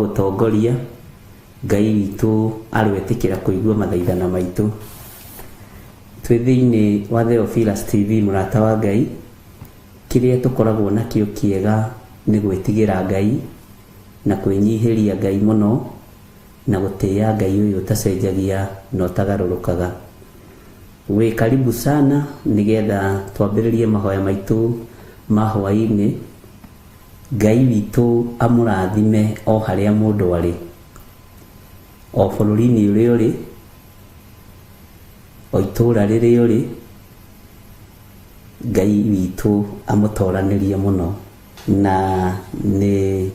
Arogũtongoria, Ngai witũ aroetĩkĩra kũigua mathaithana maitũ. Twĩ thĩinĩ wa Theophilus TV mũrata wa Ngai, kĩrĩa tũkoragwo nakĩo kĩega nĩ gwĩtigĩra Ngai na kwĩnyihĩria Ngai mũno na gũtĩĩa Ngai ũyũ ũtacenjagia na ũtagarũrũkaga. Wĩ karibu sana nĩgetha twambĩrĩrie mahoya maitũ ma hwaĩ-inĩ. Ngai witũ amũrathime o harĩa mũndũ arĩ, o bũrũri-inĩ ũrĩa ũrĩ, o itũũra rĩrĩa ũrĩ, Ngai witũ amũtoranĩrie mũno. Na nĩ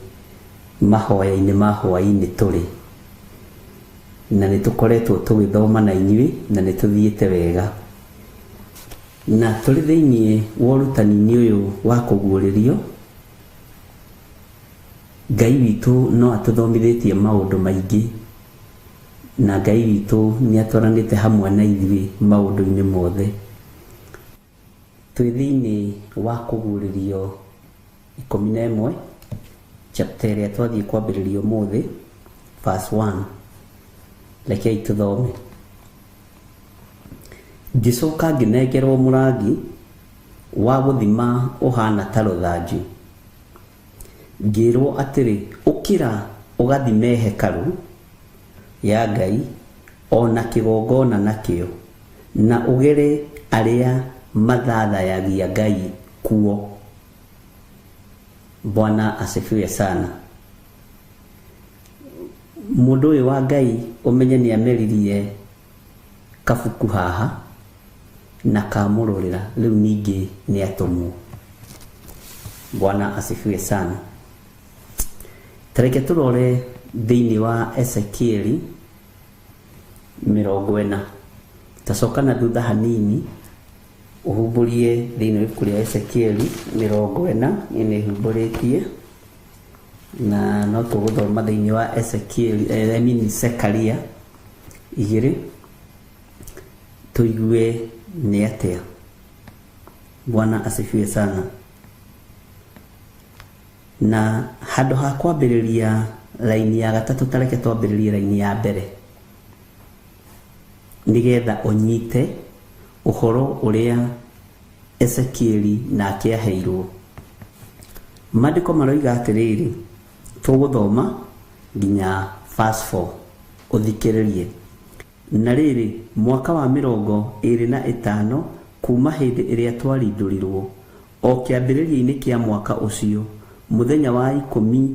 mahoya-inĩ ma hwaĩ-inĩ tũrĩ, na nĩ tũkoretwo tũgĩthoma na inyuĩ na nĩ tũthiĩte wega. Na tũrĩ thĩinĩ wa ũrutani-inĩ ũyũ wa kũguũrĩrio, Ngai witũ no atũthomithĩtie maũndũ maingĩ, na Ngai witũ nĩ atwaranĩte hamwe na ithuĩ maũndũ-inĩ mothe. Twĩ thĩinĩ wa kũguũrĩrio 11, chapter ĩrĩa twathiĩ kwambĩrĩria ũmũthĩ, verse 1. Rekei tũthome. Ngĩcoka ngĩnengerwo mũrangi wa gũthima ũhaana ta rũthanju. Ngĩĩrwo atĩrĩ, Ũkĩra ũgathime hekarũ ya Ngai o na kĩgongona nakĩo, na ũgere arĩa mathathayagia Ngai kuo. Bwana asifiwe sana. Mũndũ ũyũ wa Ngai ũmenye nĩ ameririe kabuku haha na kamũrũrĩra rĩu ningĩ nĩ atũmwo. Bwana asifiwe sana. Tareke tũrore thĩinĩ wa Ezekieli 40. Tacoka na thutha hanini ũhumbũrie thĩinĩ wa ibuku rĩa Ezekieli 40, niĩ nĩ humbũrĩtie na no tũgũthoma thĩinĩ wa Ezekiel, I mean Zekaria 2 tũigue nĩ atĩa. Bwana asifiwe sana. Na handũ ha kwambĩrĩria raini ya gatatũ, tareke twambĩrĩrie raini ya mbere nĩgetha ũnyite ũhoro ũrĩa Ezekieli nake aheirwo. Maandĩko maroiga atĩrĩrĩ, tũgũthoma nginya verse 4, ũthikĩrĩrie. Na rĩrĩ, mwaka wa 25 kuuma hĩndĩ ĩrĩa twarindũrirwo, o kĩambĩrĩria-inĩ kĩa mwaka ũcio, mũthenya wa ikũmi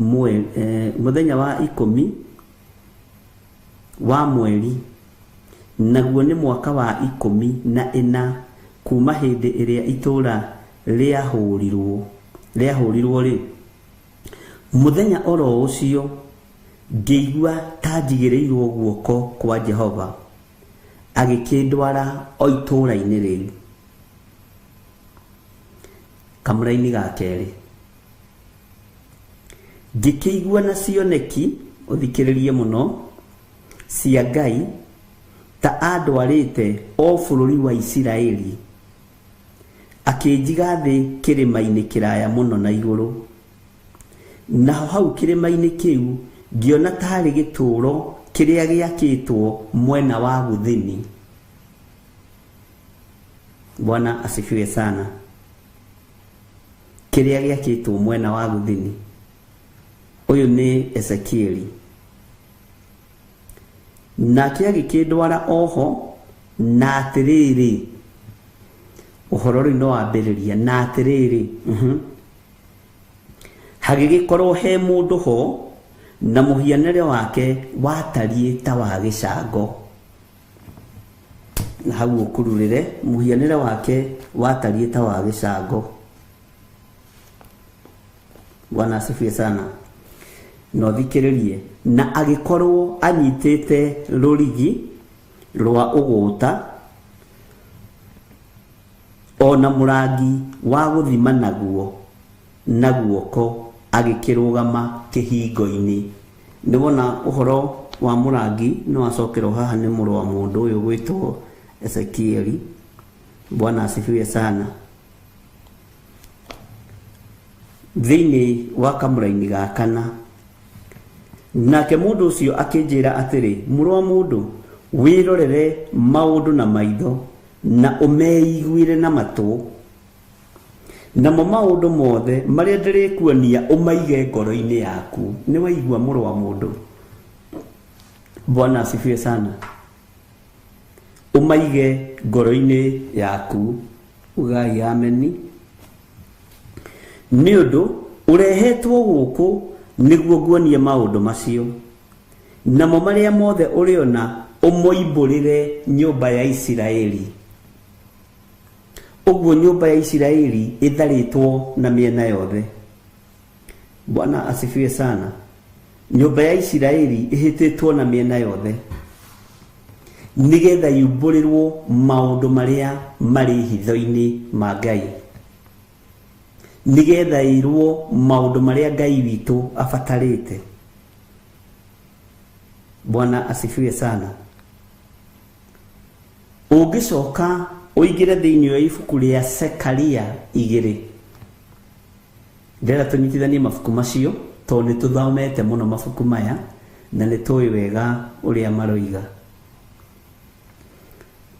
mũthenya wa ikũmi wa mweri, naguo nĩ mwaka wa 14 kuuma hĩndĩ ĩrĩa itũũra rĩahũrirwo-rĩ, mũthenya o ro ũcio ngĩigua ta njigĩrĩirwo guoko kwa Jehova, agĩkĩndwara o itũũra-inĩ rĩu. Kamũraini ga kerĩ. Ngĩkĩigua na cioneki, ũthikĩrĩrie mũno, cia Ngai, ta andwarĩte o bũrũri wa Isiraeli, akĩnjiga thĩ kĩrĩma-inĩ kĩraya mũno na igũrũ. Naho hau kĩrĩma-inĩ kĩu ngĩona taarĩ gĩtũũro kĩrĩa gĩakĩtwo mwena wa gũthini. Bwana asifiwe sana. Kĩrĩa gĩakĩtwo mwena wa gũthini. Ũyũ nĩ Ezekieli. Nake agĩkĩndwara oho, na atĩrĩrĩ, ũhoro rĩu no wambĩrĩria, na atĩrĩrĩ, hagĩgĩkorwo he mũndũ ho, na mũhianĩre wake watariĩ ta wa gĩcango. Na hau ũkururĩre, mũhianĩre wake watariĩ ta wa gĩcango. Bwana asifiwe sana. Na ũthikĩrĩrie, na agĩkorwo anyitĩte rũrigi rwa ũgũta o na mũrangi wa gũthima naguo na guoko, agĩkĩrũgama kĩhingo-inĩ. Nĩ wona ũhoro wa mũrangi nĩ wacokerwo haha nĩ mũrũ wa mũndũ ũyũ gwĩtwo Ezekieli. Bwana asifiwe sana. Thĩinĩ wa kamũraini ga kana, Nake mũndũ ũcio akĩnjĩra atĩrĩ, mũrũ wa mũndũ, wĩrorere maũndũ na maitho na ũmeiguĩre na matũ, namo maũndũ mothe marĩa ndĩrĩkuonia ũmaige ngoro-inĩ yaku. Nĩ waigua mũrũ wa mũndũ? Bwana asifiwe sana. Ũmaige ngoro-inĩ yaku. Ugai ameni. Nĩ ũndũ ũrehetwo gũkũ nĩguo nguonie maũndũ macio, namo marĩa mothe ũrĩona ũmoimbũrĩre nyũmba ya Isiraeli. Ũguo nyũmba ya Isiraeli ĩtharĩtwo na mĩena yothe. Bwana asifiwe sana. Nyũmba ya Isiraeli ĩhĩtĩtwo na mĩena yothe nĩgetha yumbũrĩrwo maũndũ marĩa marĩ hitho-inĩ ma Ngai, nĩgetha ĩrwo maũndũ marĩa Ngai witũ abatarĩte. Bwana asifiwe sana. Ũngĩcoka ũingĩre thĩinĩ wa ibuku rĩa Sekaria 2, ndĩrenda tũnyitithanie mabuku macio tondũ nĩ tũthomete mũno mabuku maya na nĩ tũĩ wega ũrĩa maroiga.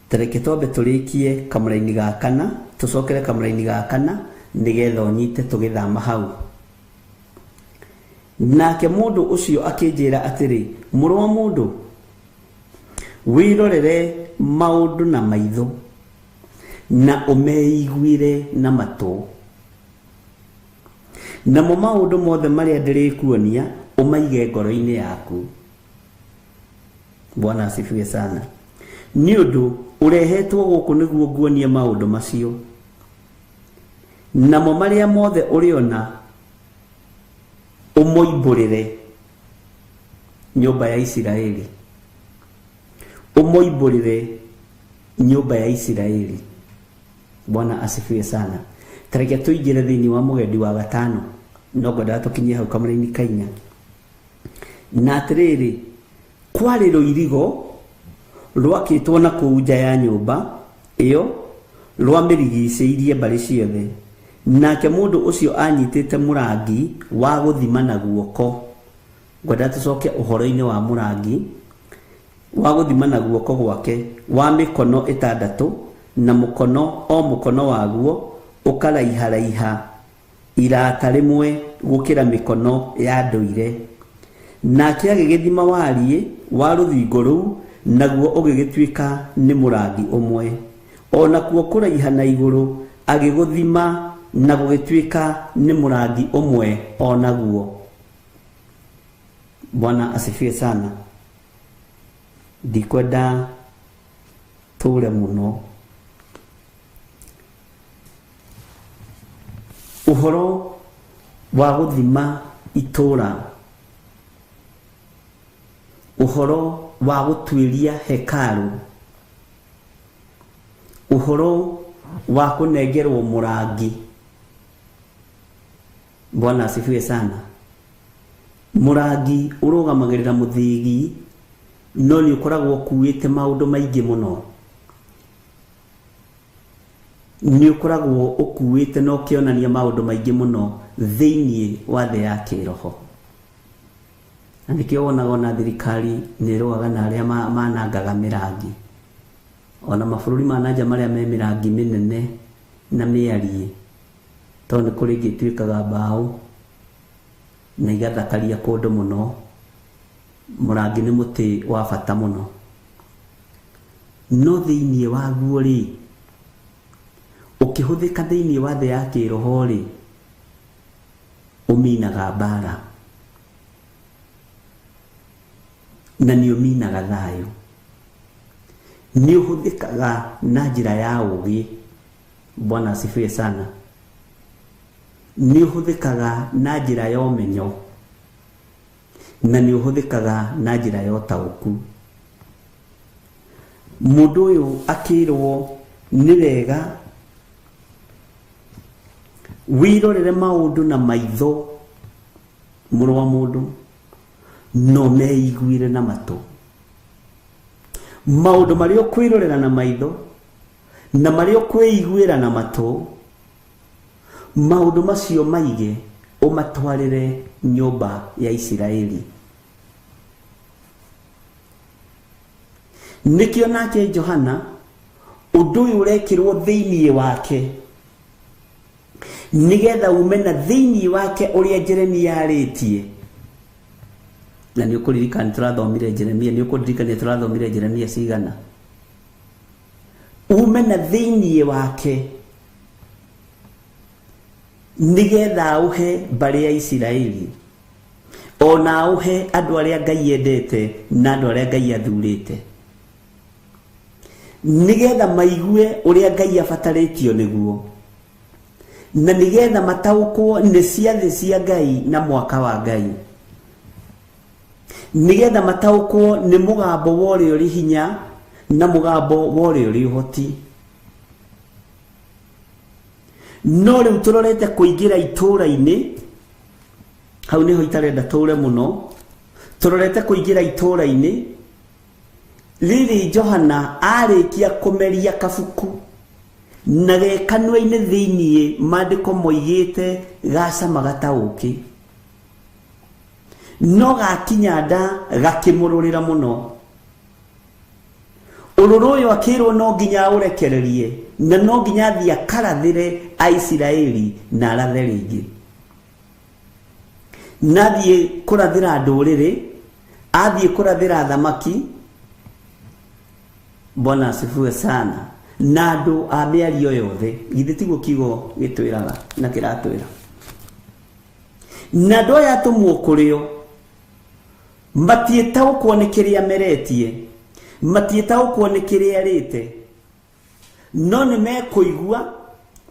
Tareke twambe tũrĩkie kamũraini ga kana, tũcokere kamũraini ga kana nĩgetha ũnyite tũgĩthama hau. Nake mũndũ ũcio akĩnjĩra atĩrĩ, mũrũ wa mũndũ, wĩrorere maũndũ na maitho na ũmeiguĩre na matũ, namo maũndũ mothe marĩa ndĩrĩkuonia ũmaige ngoro-inĩ yaku. Bwana asifiwe sana. Nĩ ũndũ ũrehetwo gũkũ nĩguo nguonie maũndũ macio, namo marĩa mothe ũrĩona ũmoimbũrĩre nyũmba ya Isiraeli, ũmoimbũrĩre nyũmba ya Isiraeli. Bwana asifiwe sana. Tareke tũingĩre thĩinĩ wa mũgendi wa gatano, no ngwendaga tũkinyie hau kamũraini kainya. Na atĩrĩrĩ, kwarĩ rũirigo rwakĩtwo na kũu nja ya nyũmba ĩyo rwamĩrigicĩirie mbarĩ ciothe. Nake mũndũ ũcio anyitĩte mũrangi wa gũthima na guoko. Ngwenda tũcoke ũhoro-inĩ wa mũrangi wa gũthima na guoko gwake wa mĩkono 6, na mũkono o mũkono waguo ũkaraiharaiha irata rĩmwe gũkĩra mĩkono ya ndũire. Nake agĩgĩthima wariĩ wa rũthingo rũu, naguo ũgĩgĩtuĩka nĩ mũrangi ũmwe. O nakuo kũraiha na igũrũ agĩgũthima, na gũgĩtuĩka nĩ mũrangi ũmwe o naguo. Bwana asifiwe sana. Ndikwenda tũre mũno. Ũhoro wa gũthima itũũra, ũhoro wa gũtuĩria hekarũ, ũhoro wa kũnengerwo mũrangi. Bwana asifiwe sana. Mũrangi ũrũgamagĩrĩra mũthĩgi, no nĩ ũkoragwo ũkuĩte maũndũ maingĩ mũno. Nĩ ũkoragwo ũkuĩte na ũkĩonania maũndũ maingĩ mũno thĩinĩ wa thĩ ya kĩroho. Na nĩkĩo wonaga ona thirikari nĩ ĩrũaga na arĩa manangaga mĩrangi. Ona mabũrũri ma nanja marĩa me mĩrangi mĩnene na mĩariĩ, tondũ nĩ kũrĩ ĩngĩ ĩtuĩkaga mbaũ na igathakaria kũndũ mũno. Mũrangi nĩ mũtĩ wa bata mũno. No thĩinĩ waguo rĩ, ũkĩhũthĩka thĩinĩ wa thĩ ya kĩroho rĩ, ũminaga mbara na nĩ ũminaga thayũ. Nĩ ũhũthĩkaga na njĩra ya ũũgĩ. Bwana asifiwe sana. Nĩ ũhũthĩkaga na njĩra ya ũmenyo na nĩ ũhũthĩkaga na njĩra ya ũtaũku. Mũndũ ũyũ akĩrwo nĩ wega wĩrorere maũndũ na maitho, mũrũ wa mũndũ, no meiguĩre na matũ. Maũndũ marĩa ũkwĩrorera na maitho na marĩa ũkwĩiguĩra na matũ, maũndũ macio maige ũmatwarĩre nyũmba ya Isiraeli. Nĩkĩo nake Johana ũndũ ũyũ ũrekĩrwo thĩinĩ wake nĩgetha ume na thĩinĩ wake ũrĩa Jeremia arĩtie. Na nĩ ũkũririkana tũrathomire Jeremia, nĩ ũkũririkana tũrathomire Jeremia cigana. Ume na thĩinĩ wake nĩgetha ũhe mbarĩ ya Isiraeli, ona ũhe andũ arĩa Ngai endete na andũ arĩa Ngai athurĩte, nĩgetha maigue ũrĩa Ngai abatarĩtio nĩguo, na nĩgetha mataũkwo nĩ ciathĩ cia Ngai na mwaka wa Ngai, nĩgetha mataũkwo nĩ mũgambo wa ũrĩa ũrĩ hinya na mũgambo wa ũrĩa ũrĩ ũhoti. No rĩu tũrorete kũingĩra itũũra-inĩ, hau nĩho itarenda tũre mũno, tũrorete kũingĩra itũũra-inĩ rĩrĩ Johana arĩkia kũmeria kabuku na ge kanua-inĩ thĩiniĩ maandĩko moigĩte gacamaga ta ũkĩ, no gakinya nda gakĩmũrũrĩra mũno. Ũrũrũ ũyũ akĩrwo no nginya aũrekererie na no nginya athiĩ akarathĩre Aisiraeli na arathe rĩngĩ, na athiĩ kũrathĩra ndũrĩrĩ, athiĩ kũrathĩra thamaki. Bwana asifiwe sana. Na andũ a mĩario yothe, githĩ tiguo kiugo gĩtwĩraga na kĩratwĩra? Na andũ aya atũmwo kũrĩo matiĩtaũkwo nĩ kĩrĩa meretie, matiĩtaũkwo nĩ kĩrĩa erĩte, no nĩ mekũigua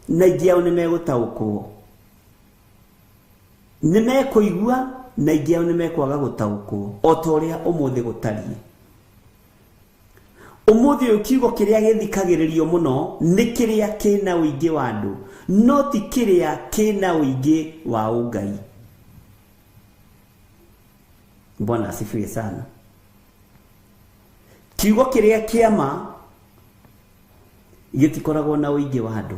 na aingĩ ao nĩ megũtaũkwo, nĩ mekũigua na aingĩ ao nĩ mekwaga gũtaũkwo, o ta ũrĩa ũmũthĩ gũtariĩ. Ũmũthĩ ũyũ kiugo kĩrĩa gĩthikagĩrĩrio mũno nĩ kĩrĩa kĩna ũingĩ wa andũ, no ti kĩrĩa kĩna ũingĩ wa ũngai. Bwana asifiwe sana. Kiugo kĩrĩa kĩama gĩtikoragwo na ũingĩ wa andũ,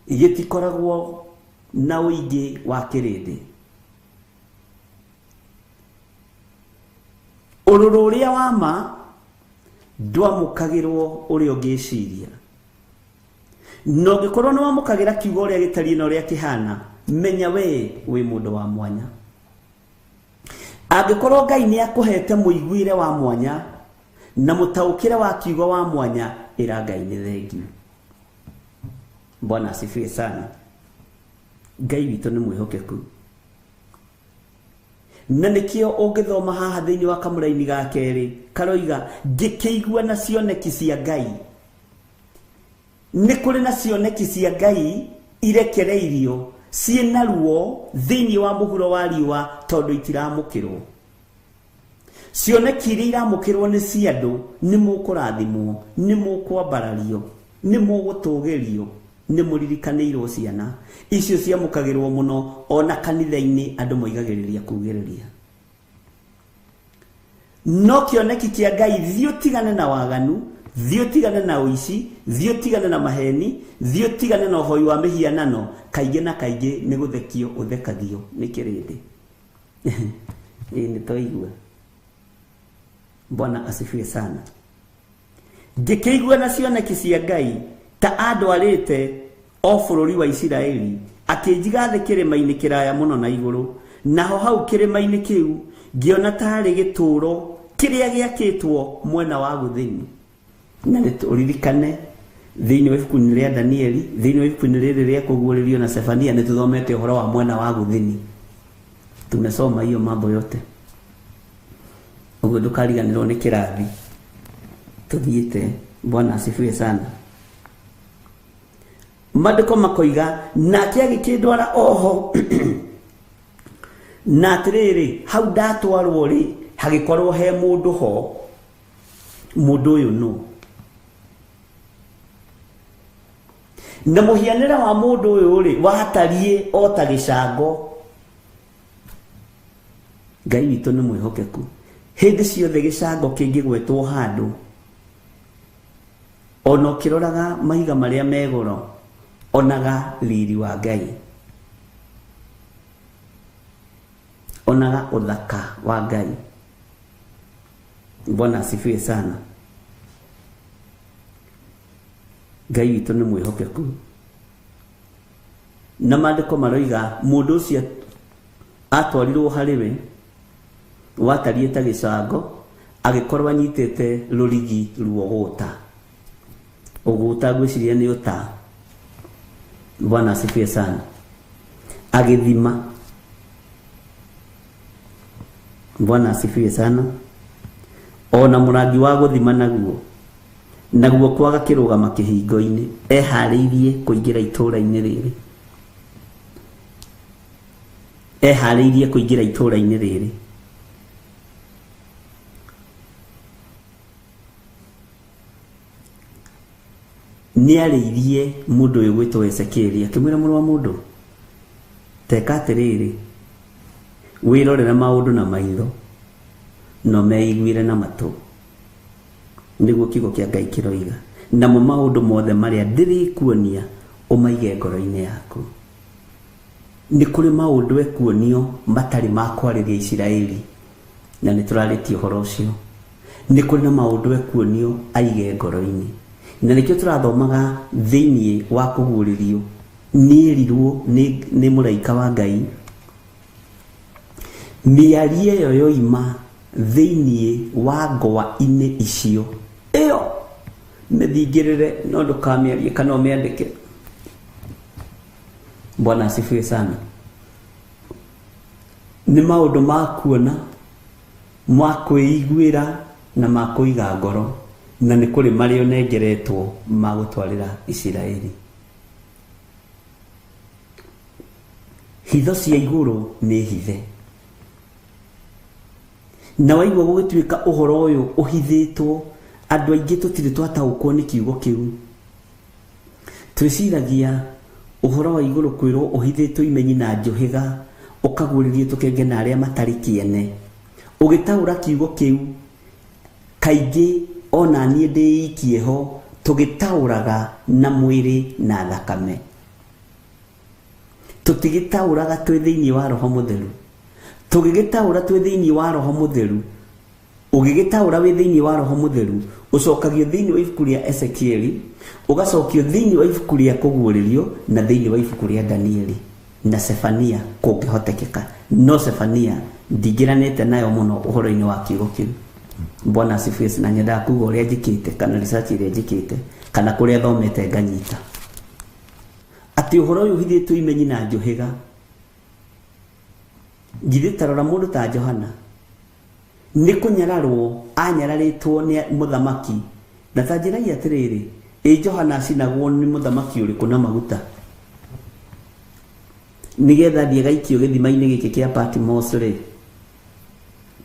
gĩtikoragwo na ũingĩ wa kĩrĩndĩ. Ũrũrũ ũrĩa wa ma ndwamũkagĩrwo ũrĩa ũngĩciria, na ũngĩkorwo nĩ wamũkagĩra kiugo ũrĩa gĩtariĩ na ũrĩa kĩhana, menya we wĩ mũndũ wa mwanya. Angĩkorwo Ngai nĩ akũhete mũiguĩre wa mwanya na mũtaũkĩre wa kiugo wa mwanya, ĩra Ngai nĩ thengiũ. Bwana asifiwe sana. Ngai witũ nĩ mwĩhokeku, na nĩkĩo ũngĩthoma haha thĩinĩ wa kamũraini ga kerĩ karoiga ngĩkĩigua na cioneki cia Ngai. Nĩ kũrĩ na cioneki cia Ngai irekereirio ciĩna ruo thĩinĩ wa mũhuro wa riũa tondũ itiramũkĩrwo. Cioneki iria iramũkĩrwo nĩ cia andũ, nĩ mũkũrathimwo, nĩ mũkwambarario, nĩ mũgũtũgĩrio, nĩ mũririkanĩirwo ciana. Icio ciamũkagĩrwo mũno ona kanitha-inĩ andũ moigagĩrĩria kugĩrĩria. No kĩoneki kĩa Ngai, thiĩ ũtigane na waganu, thiĩ ũtigane na ũici, thiĩ ũtigane na maheni, thiĩ ũtigane na ũhoi wa mĩhianano, kaingĩ na kaingĩ nĩ gũthekio ũthekagio nĩ kĩrĩndĩ. Ĩĩ nĩ twaigua. Bwana asifiwe sana. Ngĩkĩigua na cioneki cia Ngai ta andwarĩte o bũrũri wa Isiraeli, akĩnjiga thĩ kĩrĩma-inĩ kĩraya mũno na igũrũ, naho hau kĩrĩma-inĩ kĩu ngĩona tarĩ gĩtũũro kĩrĩa gĩakĩtwo mwena wa gũthini. Na nĩ ũririkane thĩinĩ wa ibuku-inĩ rĩa Danieli, thĩinĩ wa ibuku-inĩ rĩrĩ rĩa kũguũrĩrio na Sefania, nĩ tũthomete ũhoro wa mwena wa gũthini. Tumesoma hiyo mambo yote. Ũguo ndũkariganĩrwo nĩ kĩrathi tũthiĩte. Bwana asifiwe sana. Maandĩko makoiga nake agĩkĩndwara oho na atĩrĩrĩ, hau ndatwarwo rĩ, hagĩkorwo he mũndũ ho. Mũndũ ũyũ nũ? Na mũhianĩre wa mũndũ ũyũ rĩ, watariĩ o ta gĩcango. Ngai witũ nĩ mwĩhokeku. Hĩndĩ ciothe gĩcango kĩngĩgwetwo handũ, ona ũkĩroraga mahiga marĩa me goro, onaga riri wa Ngai, onaga ũthaka wa Ngai. Bwana asifiwe sana. Ngai witũ nĩ mwĩhokeku. Na maandĩko maroiga mũndũ ũcio atwarirwo harĩ we watariĩ ta gĩcango agĩkorwo anyitĩte rũrigi ruogũta. Ũgũta ngwĩciria nĩ ũta. Bwana asifiwe sana. Agĩthima. Bwana asifiwe sana. Ona mũrangi wa gũthima naguo naguo kwaga kĩrũgama kĩhingo-inĩ eharĩirie kũingĩra itũũra-inĩ rĩrĩ. Eharĩirie kũingĩra itũũra-inĩ rĩrĩ. Nĩarĩirie mũndũ ũyũ gwĩtwo Ezekieli akĩmwĩra mũrũ wa mũndũ teka atĩrĩrĩ wĩrorere maũndũ na maitho no meiguire na matũ nĩguo kiugo kĩa Ngai kĩroiga namo maũndũ mothe marĩa ndĩrĩkuonia ũmaige ngoro-inĩ yaku. Nĩ kũrĩ maũndũ ekuonio matarĩ ma kwarĩria Isiraeli na nĩ tũrarĩtie ũhoro ũcio. Nĩ kũrĩ na maũndũ ekuonio aige ngoro-inĩ na nĩkĩo tũrathomaga thĩinĩ wa kũguũrĩrio nĩerirwo nĩ mũraika wa Ngai mĩario ĩyo yoima thĩinĩ wa ngwa-inĩ icio ĩyo mĩthingĩrĩre no ndũkamĩarie kana ũmĩandĩke. Bwana asifiwe sana. Nĩ maũndũ ma kuona ma kwĩiguĩra na ma kũiga ngoro na nĩ kũrĩ marĩa ũnengeretwo ma gũtwarĩra Isiraeli. Hitho cia igũrũ nĩ hithe. Na waigua gũgĩtuĩka ũhoro ũyũ ũhithĩtwo andũ aingĩ tũtirĩ twataũkwo nĩ kiugo kĩu. Twĩciragia ũhoro wa igũrũ kwĩrwo ũhithĩtwo imenyi na njũhĩga ũkaguũrĩrio tũkenge na arĩa matarĩ kĩene. Ũgĩtaũra kiugo kĩu kaingĩ ona niĩ ndĩikie ho tũgĩtaũraga na mwĩrĩ na thakame. Tũtigĩtaũraga twĩ thĩinĩ wa Roho Mũtheru. Tũgĩgĩtaũra twĩ thĩinĩ wa Roho Mũtheru. Ũgĩgĩtaũra wĩ thĩinĩ wa Roho Mũtheru ũcokagio thĩinĩ wa ibuku rĩa Ezekieli, ũgacokio thĩinĩ wa ibuku rĩa Kũguũrĩrio na thĩinĩ wa ibuku rĩa Danieli na Sefania kũngĩhotekeka. No Sefania ndingĩranĩte nayo mũno ũhoro-inĩ wa kiugo kĩu. Bwana asifiwe. Na nyendaga kuga ũrĩa njĩkĩte kana research ĩrĩa njĩkĩte kana kũrĩa thomete nganyita atĩ ũhoro ũyũ ũhithĩtwo imenyi na njũhĩga. Githĩ ta rora mũndũ ta Johana nĩ kũnyararwo anyararĩtwo nĩ mũthamaki na ta njĩrai atĩrĩrĩ ĩ Johana acinagwo nĩ mũthamaki ũrĩkũ na maguta nĩgetha thiĩ gaikio gĩthima-inĩ gĩkĩ kĩa Patmos rĩ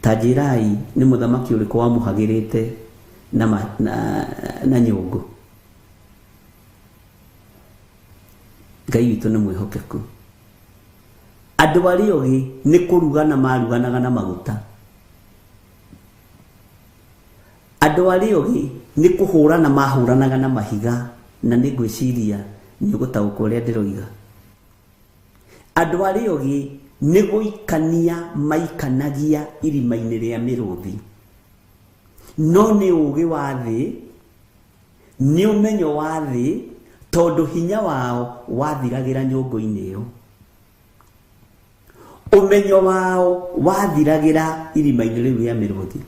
ta njĩrai nĩ mũthamaki ũrĩkũ wamũhagĩrĩte na nyũngũ. Ngai witũ nĩ mwĩhokeku. Andũ arĩa ogĩ nĩ kũrugana maruganaga na maguta. Andũ arĩa ogĩ nĩ kũhũrana mahũranaga na mahiga na nĩ ngwĩciria nĩ ũgũtaũkwo ũrĩa ndĩroiga. Andũ arĩa ogĩ nĩ gũikania maikanagia irima-inĩ rĩa mĩrũthi. No nĩ ũũgĩ wa thĩ, nĩ ũmenyo wa thĩ, tondũ hinya wao wathiragĩra nyũngũ-inĩ ĩyo. Ũmenyo wao wathiragĩra irima-inĩ rĩu rĩa mĩrũthi.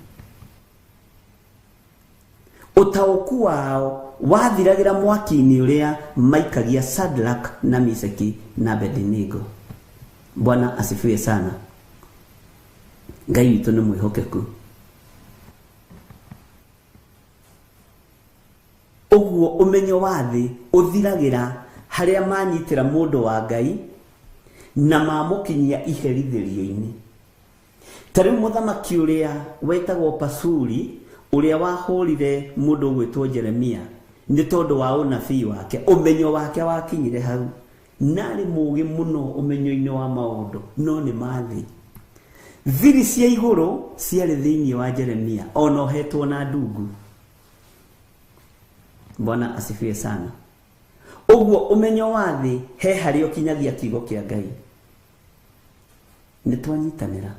Ũtaũku wao wathiragĩra mwaki-inĩ ũrĩa maikagia Shadrach na Meshaki na Abednego. Bwana asifiwe sana. Ngai witũ nĩ mwĩhokeku. Ũguo ũmenyo wa thĩ ũthiragĩra harĩa manyitĩra mũndũ wa Ngai na mamũkinyia iherithĩrio-inĩ. Ta rĩu mũthamaki ũrĩa wetagwo Pasuri ũrĩa wahũrire mũndũ ũgwĩtwo Jeremia nĩ tondũ wa ũnabii wake, ũmenyo wake wakinyire hau. Narĩ mũũgĩ mũno ũmenyo-inĩ wa maũndũ no nĩ ma thĩ. Thiri cia igũrũ ciarĩ thĩinĩ wa Jeremia ona ohetwo na ndungu. Bwana asifiwe sana. Ũguo ũmenyo wa thĩ he harĩa ũkinyagia kiugo kĩa Ngai. Nĩ twanyitanĩra.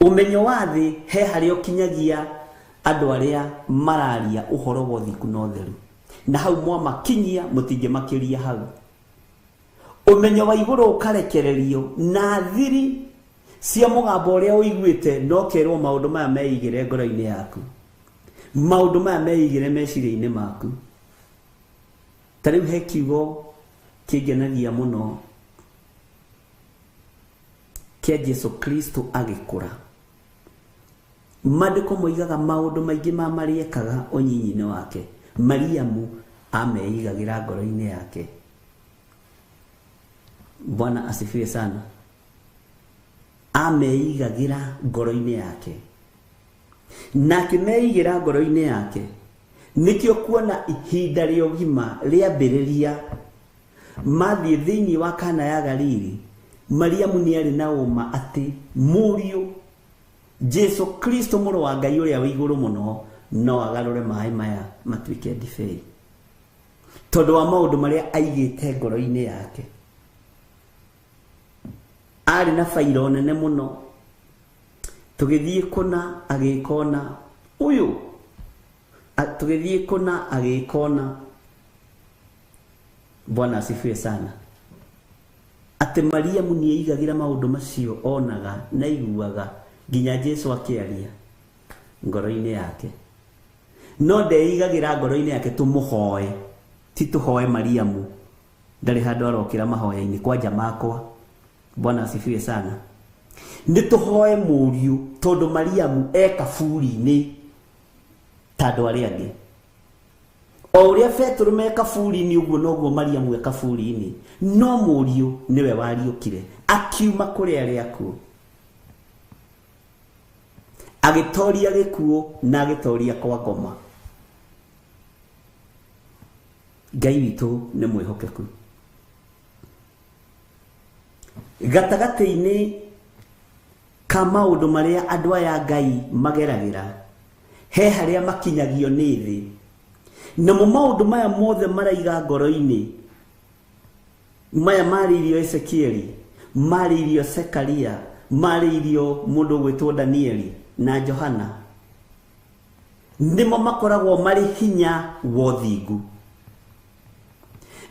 Ũmenyo wa thĩ he harĩa ũkinyagia andũ arĩa mararia ũhoro wa ũthingu na ũtheru, na hau mwamakinyia mũtingĩmakĩria hau. Ũmenyo wa igũrũ ũkarekererio na thiri cia mũgambo ũrĩa ũiguĩte, no kerwo maũndũ maya meigĩre ngoro-inĩ yaku, maũndũ maya meigĩre meciria-inĩ maku. Ta rĩu he kiugo kĩngenagia mũno kĩa Jesu Kristo agĩkũra. Maandĩko moigaga maũndũ maingĩ ma marĩa ekaga ũnyinyi-inĩ wake, Mariamu ameigagĩra ngoro-inĩ yake. Bwana asifiwe sana. Ameigagĩra ngoro-inĩ yake, na akĩmeigĩra ngoro-inĩ yake nĩkĩo kuona ihinda rĩa ũgima rĩambĩrĩria mathiĩ thĩinĩ wa Kana ya Galili, Mariamu nĩ arĩ na ũma atĩ mũriũ Jesu Kristo mũrũ wa Ngai ũrĩa wĩ igũrũ mũno no agarũre maĩ maya matuĩke ndibei, tondũ wa maũndũ marĩa aigĩte ngoro-inĩ yake. Arĩ na bairo nene mũno, tũgĩthiĩ kũna agĩkona ũyũ, tũgĩthiĩ kũna agĩkona. Bwana asifiwe sana. Atĩ Mariamu nĩ aigagĩra maũndũ macio onaga na aiguaga nginya Jesu akĩaria ngoro-inĩ yake. No ndeigagĩra ngoro-inĩ yake tũmũhoe, ti tũhoe Mariamu, ndarĩ handũ arokĩra mahoya-inĩ kwanja makwa. Bwana asifiwe sana. Nĩ tũhoe mũriũ tondũ Mariamu e kaburi-inĩ ta andũ arĩa angĩ. O ũrĩa Petero me kaburi-inĩ ũguo noguo Mariamu e kaburi-inĩ, no mũriũ nĩwe wariũkire akiuma kũrĩ arĩa akuũ, agĩtoria gĩkuũ na agĩtoria kwa ngoma. Ngai witũ nĩ mwĩhokeku. Gatagatĩ-inĩ ka maũndũ marĩa andũ aya Ngai mageragĩra, he harĩa makinyagio nĩ thĩ, namo maũndũ maya mothe maraiga ngoro-inĩ, maya marĩirio Ezekieli, marĩirio Zekaria, marĩirio mũndũ ũgwĩtwo Danieli na Johana, nĩmo makoragwo marĩ hinya wa ũthingu,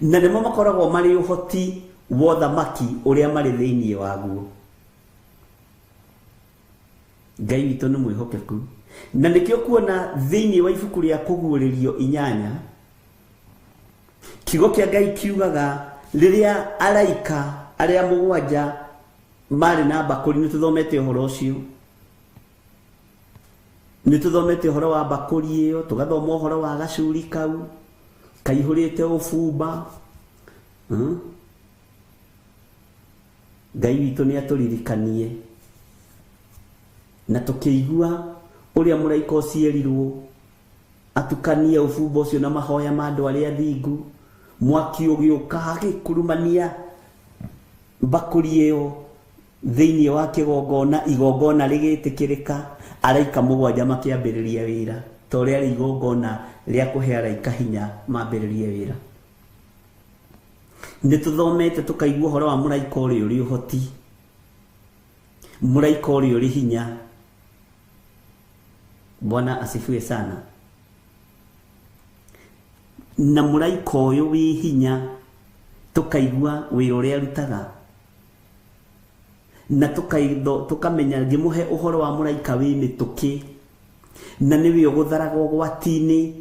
na nĩmo makoragwo marĩ ũhoti wa ũthamaki ũrĩa marĩ thĩinĩ waguo. Ngai witũ nĩ mwĩhokeku, na nĩkĩo kuona thĩinĩ wa ibuku rĩa Kũguũrĩrio 8 kiugo kĩa Ngai kiugaga rĩrĩa araika arĩa mũgwanja marĩ na mbakũri, nĩ tũthomete ũhoro ũcio, nĩ tũthomete ũhoro wa mbakũri ĩyo, tũgathoma ũhoro wa gacuri kau kaihũrĩte ũbumba. Ngai witũ nĩ atũririkanie na tũkĩigua ũrĩa mũraika ũcierirwo atukanie ũbumba ũcio na mahoya ma andũ arĩa athingu, mwaki ũgĩũka agĩkurumania mbakũri ĩyo thĩinĩ wa kĩgongona, igongona rĩgĩtĩkĩrĩka, araika mũgwanja makĩambĩrĩria wĩra, ta ũrĩa rĩ igongona rĩa kũhe araika hinya mambĩrĩrie wĩra. Nĩ tũthomete tũkaigua ũhoro wa mũraika ũrĩa ũrĩ ũhoti, mũraika ũrĩa ũrĩ hinya. Bwana asifiwe sana. Na mũraika ũyũ wĩ hinya tũkaigua wĩra ũrĩa arutaga, na tũkamenya ngĩmũhe ũhoro wa mũraika wĩ mĩtũkĩ, na nĩwe ũgũtharaga ũgwati-inĩ,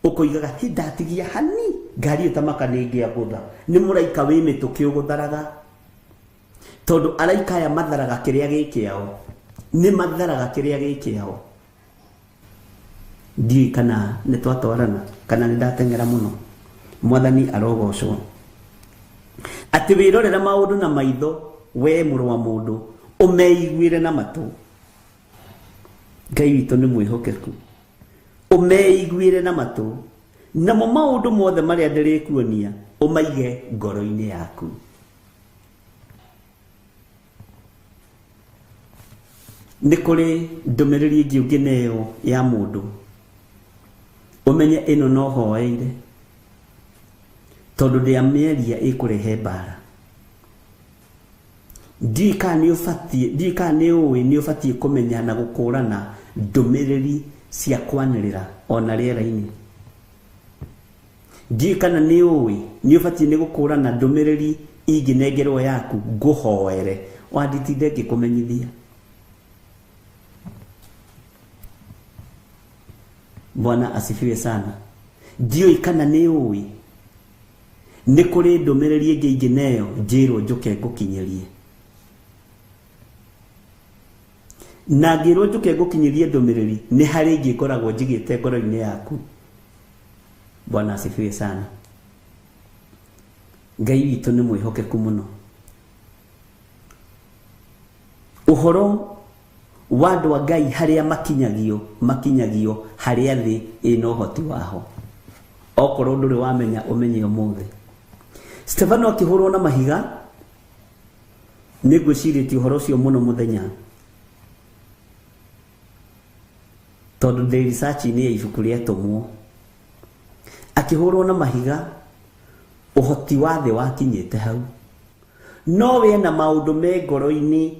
ũkoigaga hĩ ndatigia hani ngari ĩyo tamaka nĩ ĩngĩagũtha. Nĩ mũraika wĩ mĩtũkĩ ũgũtharaga, tondũ araika aya matharaga kĩrĩa gĩ kĩao, nĩ matharaga kĩrĩa gĩ kĩao. Ndiũĩ kana nĩ twatwarana kana nĩ ndateng'era mũno. Mwathani arogocwo. Atĩ wĩrorera maũndũ na maitho, we mũrũ wa mũndũ, ũmeiguĩre na matũ. Ngai witũ nĩ mwĩhokeku. Ũmeiguĩre na matũ, namo maũndũ mothe marĩa ndĩrĩkuonia ũmaige ngoro-inĩ yaku. Nĩ kũrĩ ndũmĩrĩri ĩngĩ ũngĩneo ya mũndũ, ũmenye ĩno no hoeire, tondũ ndĩamĩaria ĩkũrehe mbara. Ndiũĩ kana nĩ ũbatiĩ, ndiũĩ kana nĩ ũĩ nĩ ũbatiĩ kũmenya na gũkũrana ndũmĩrĩri cia kwanĩrĩra ona rĩera-inĩ. Ndiũĩ kana nĩ ũĩ nĩ ũbatiĩ nĩ gũkũrana ndũmĩrĩri ingĩnengerwo yaku ngũhoere wanditinde ngĩkũmenyithia. Bwana asifiwe sana. Ndiũĩ kana nĩ ũĩ nĩ kũrĩ ndũmĩrĩri ĩngĩ ingĩneo njĩrwo njũke ngũkinyĩrie. Na ngĩrwo njũke ngũkinyĩrie ndũmĩrĩri nĩ harĩ ĩngĩ ngoragwo njigĩte ngoro-inĩ yaku. Bwana asifiwe sana. Ngai witũ nĩ mwĩhokeku mũno. Ũhoro wa andũ a Ngai harĩa makinyagio, makinyagio harĩa thĩ ĩna ũhoti waho. Okorwo ndũrĩ wamenya ũmenye ũmũthĩ. Stefano akĩhũrwo na mahiga, nĩ ngwĩcirĩtie ũhoro ũcio mũno mũthenya, tondũ ndĩ research-inĩ ya ibuku rĩa Atũmwo. Akĩhũrwo na mahiga, ũhoti wa thĩ wakinyĩte hau. No we na maũndũ me ngoro-inĩ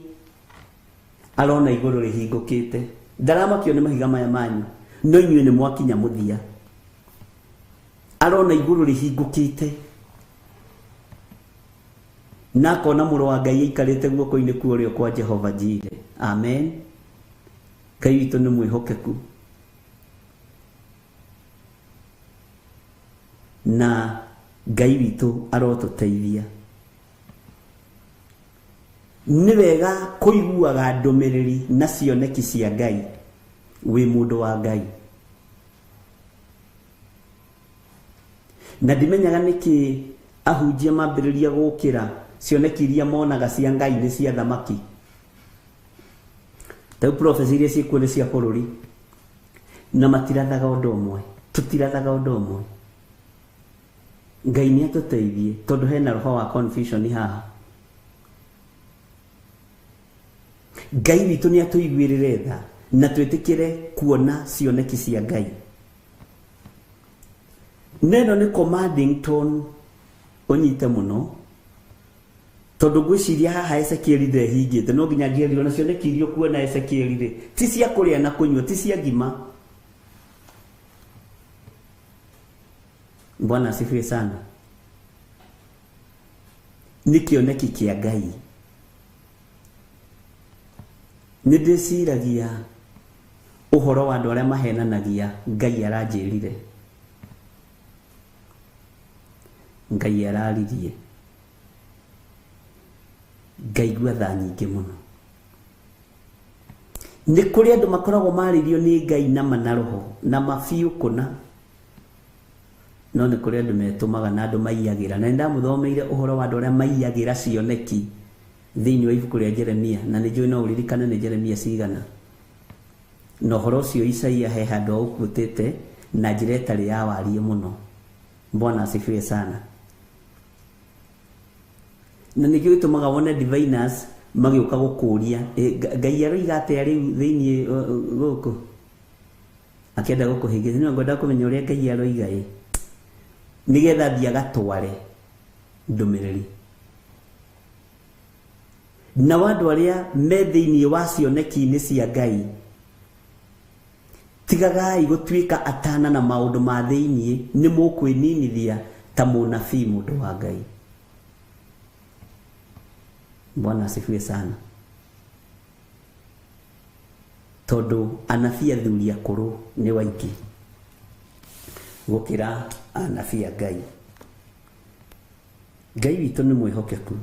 arona igũrũ rĩhingũkĩte. Ndaramakio nĩ mahiga maya manyu, no inyuĩ nĩ mwakinya mũthia. Arona igũrũ rĩhingũkĩte na akona mũrũ wa Ngai aikarĩte guoko-inĩ kwa ũrĩo kwa Jehova Jire. Amen. Ngai witũ nĩ mwĩhokeku na Ngai witũ arotũteithia. Nĩ wega kũiguaga ndũmĩrĩri na cioneki cia Ngai wĩ mũndũ wa Ngai. Na ndimenyaga nĩkĩ ahunjia mambĩrĩria gũkĩra cioneki iria monaga cia Ngai nĩ cia thamaki. Rĩu prophecy iria ciĩkuo nĩ cia bũrũri na matirathaga ũndũ ũmwe, tũtirathaga ũndũ ũmwe. Ngai nĩ atũteithie tondũ hena roho wa confusion haha. Ngai witũ nĩ atũiguĩrĩre tha na twĩtĩkĩre kuona cioneki cia Ngai. Neno nĩ commanding tone ũnyite mũno, tondũ ngwĩciria haha Ezekieli ndehingĩte, no nginya ngĩerirwo na cioneki iria ũkuona Ezekieli rĩ ti cia kũrĩa na kũnyua, ti cia ngima. Bwana asifiwe sana. Nĩ kĩoneki kĩa Ngai. Nĩ ndĩciragia ũhoro wa andũ arĩa mahenanagia Ngai aranjĩrire, Ngai araririe, ngaigua tha nyingĩ mũno. Nĩ kũrĩ andũ makoragwo marĩrio nĩ Ngai na manaroho na mabiũ kũna, no nĩ kũrĩ andũ metũmaga na andũ maiyagĩra. Na nĩ ndamũthomeire ũhoro wa andũ arĩa maiyagĩra cioneki thĩinĩ wa ibuku rĩa Jeremia, na nĩ njũĩ no ũririkane nĩ Jeremia cigana. Na ũhoro ũcio Isaia he handũ aũkuĩtĩte na njĩra ĩtarĩ ya wariĩ mũno. Bwana asifiwe sana. Na nĩkĩo gĩtũmaga wone diviners magĩũka gũkũria Ngai aroiga atĩa rĩu thĩinĩ gũkũ, akĩenda gũkũhĩngĩca. Nĩ ngwenda kũmenya ũrĩa Ngai aroiga ĩ, nĩgetha athiĩ agatware ndũmĩrĩri. Na andũ arĩa me thĩinĩ wa cioneki-inĩ cia Ngai, tigagai gũtuĩka atana na maũndũ ma thĩinĩ, nĩ mũkwĩninithia ta mũnabii mũndũ wa Ngai. Bwana asifiwe sana. Tondũ anabii athuri akũrũ nĩ waingĩ gũkĩra anabii a Ngai. Ngai witũ nĩ mwĩhokeku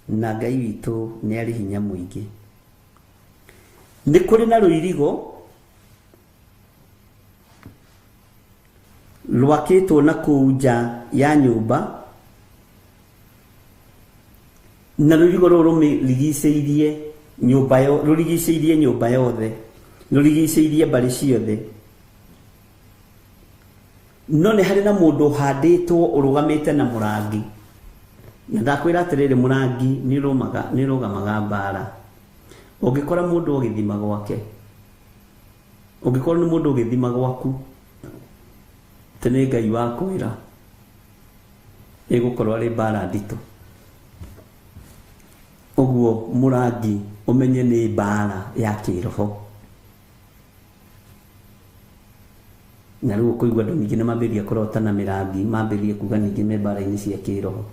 na Ngai witũ nĩ arĩ hinya mũingĩ. Nĩ kũrĩ na rũirigo rwakĩtwo na kũu nja ya nyũmba, na rũirigo rũrũ rũmĩrigicĩirie nyũmba yo, rũrigicĩirie nyũmba yothe, rũrigicĩirie mbarĩ ciothe. No nĩ harĩ na mũndũ ũhandĩtwo ũrũgamĩte na mũrangi. Na ndakwĩra atĩrĩrĩ, mũrangi nĩ ũrũgamaga mbara. Ũngĩkora mũndũ ũgĩthima gwake, ũngĩkorwo nĩ mũndũ ũgĩthima gwaku, atĩ nĩ Ngai wakwĩra, ĩgũkorwo arĩ mbara nditũ. Ũguo mũrangi ũmenye nĩ mbara ya kĩroho. Na rĩu ũkũigua andũ ningĩ nĩmambĩrĩria kũrota na mĩrangi, mambĩrĩrie kuga ningĩ me mbara-inĩ cia kĩroho,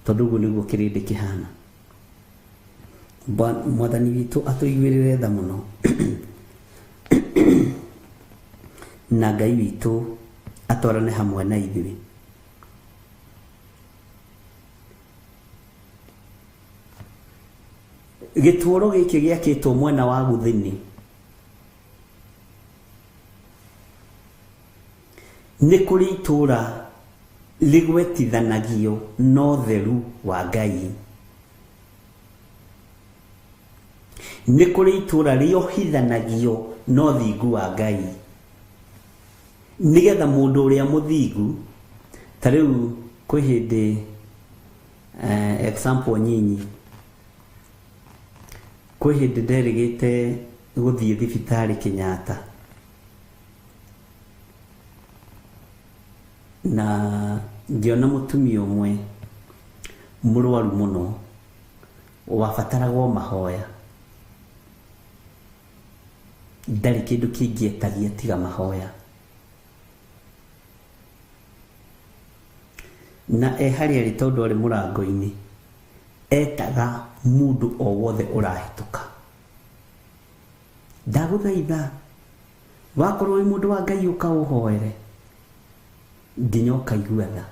tondũ ũguo nĩguo kĩrĩndĩ kĩhana. Mwathani witũ atũiguĩrĩre tha mũno na Ngai witũ atwarane hamwe na ithuĩ. Gĩtũũro gĩkĩ gĩakĩtwo mwena wa gũthini nĩ kũrĩ itũũra rĩgwetithanagio na ũtheru wa Ngai. Nĩ kũrĩ itũũra rĩohithanagio na ũthingu wa Ngai, nĩgetha mũndũ ũrĩa mũthingu, ta rĩu kwĩ hĩndĩ example nyinyi, kwĩ hĩndĩ nderĩgĩte gũthiĩ thibitarĩ Kenyatta, na ngĩona mũtumia ũmwe mũrwaru mũno wabataragwo mahoya, ndarĩ kĩndũ kĩngĩ etagia tiga mahoya. Na e harĩa arĩ tondũ arĩ mũrango-inĩ, etaga mũndũ o wothe ũrahĩtũka, ndagũthaitha wakorwo wĩ mũndũ wa Ngai ũka ũhoere nginya ũkaigua tha.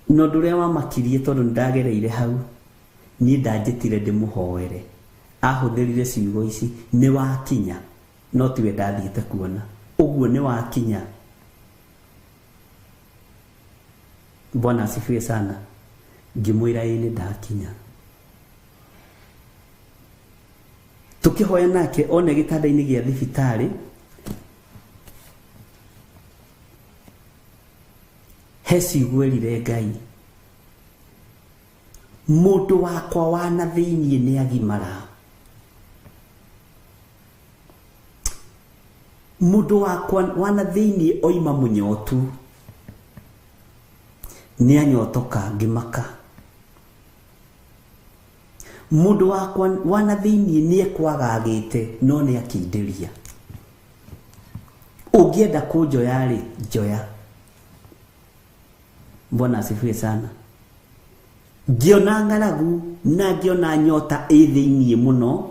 Na ũndũ ũrĩa wamakirie tondũ nĩndagereire hau, niĩ ndanjĩtire ndĩmũhoere, ahũthĩrire ciugo ici, nĩ wakinya, no tiwe ndathiĩte kuona, ũguo nĩ wakinya. Bwana asifiwe sana. Ngĩmwĩra ĩĩ nĩ ndakinya. Tũkĩhoya nake one gĩtanda-inĩ gĩa thibitarĩ, he ciugo erire Ngai, mũndũ wakwa wa na thĩiniĩ nĩ agimara, mũndũ wakwa wa na thĩiniĩ oima mũnyotu, nĩ anyotoka ngĩmaka. Mũndũ wakwa wa na thĩiniĩ nĩ ekwagagĩte no nĩ akindĩria. Ũngĩenda kũnjoya rĩ, njoya. Bwana asifiwe sana. Ngĩona ng'aragu na ngĩona nyota ĩ thĩiniĩ mũno,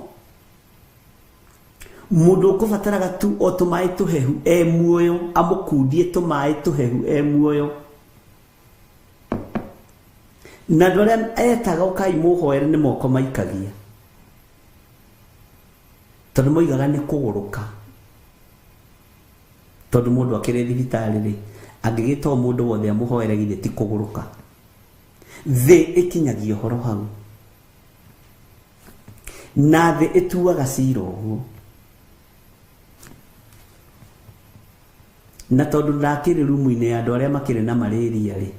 mũndũ ũkũbataraga tu o tũmaĩ tũhehu e muoyo, amũkundie tũmaĩ tũhehu e muoyo. Na andũ arĩa etaga ũkai mũhoere nĩ moko maikagia, tondũ moigaga nĩ kũgũrũka. Tondũ mũndũ akĩrĩ thibitarĩ rĩ, angĩgĩta o mũndũ wothe amũhoere githĩ ti kũgũrũka. Thĩ ĩkinyagia ũhoro hau, na thĩ ĩtuaga cira ũguo. Na tondũ ndakĩrĩ rumu-inĩ ya andũ arĩa makĩrĩ na malaria rĩ,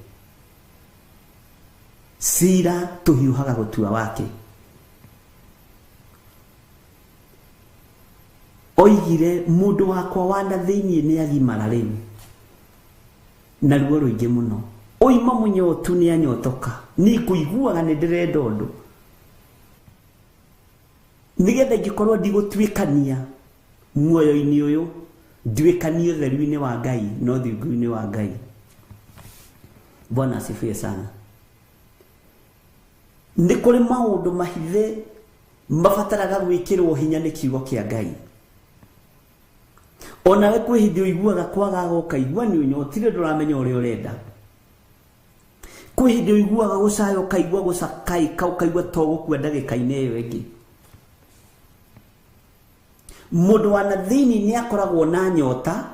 cira tũhiũhaga gũtua wake. Oigire mũndũ wakwa wa na thĩiniĩ nĩ agimara rĩu, na ruo rũingĩ mũno, oima mũnyotu nĩ anyotoka, niĩ ngũiguaga nĩ ndĩrenda ũndũ, nĩgetha ingĩkorwo ndigũtuĩkania muoyo-inĩ ũyũ, nduĩkanie ũtheru-inĩ wa Ngai na ũthingu-inĩ wa Ngai. Bwana asifiwe sana. Nĩ kũrĩ maũndũ mahithe mabataraga gwĩkĩrwo hinya nĩ kiugo kĩa Ngai. Onawe kwĩ hĩndĩ ũiguaga kwagaga ũkaigua nĩ ũnyotire ndũramenya ũrĩa ũrenda. Kwĩ hĩndĩ ũiguaga gũcaya ũkaigua gũcakaĩka ũkaigua to gũkua ndagĩka-inĩ ĩyo ĩngĩ. Mũndũ wa na thĩinĩ nĩ akoragwo na nyota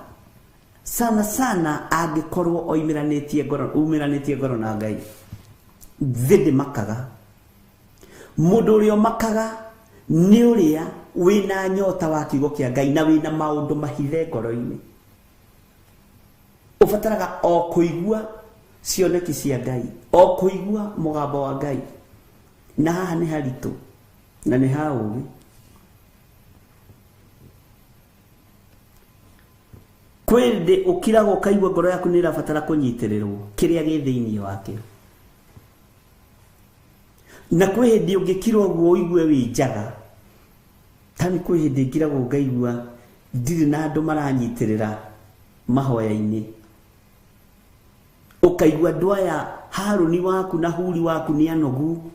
sana sana angĩkorwo oimĩranĩtie ngoro, umĩranĩtie ngoro na Ngai. Thĩ ndĩmakaga. Mũndũ ũrĩa ũmakaga nĩ ũrĩa wĩna nyota wa kiugo kĩa Ngai na wĩna maũndũ mahithe ngoro-inĩ. Ũbataraga o kũigua cioneki cia Ngai, o kũigua mũgambo wa Ngai. Na haha nĩ haritũ na nĩ ha ũũgĩ. Kwĩ hĩndĩ ũkiraga ũkaigua ngoro yaku nĩ ĩrabatara kũnyitĩrĩrwo kĩrĩa gĩ thĩinĩ wakĩo. Na kwĩ hĩndĩ ũngĩkira ũguo ũigue wĩ njaga. Tani kwĩ hĩndĩ ngiragwo ngaigua ndirĩ na andũ maranyitĩrĩra mahoya-inĩ. Ũkaigua andũ aya Harũni waku na Huri waku nĩ anogu.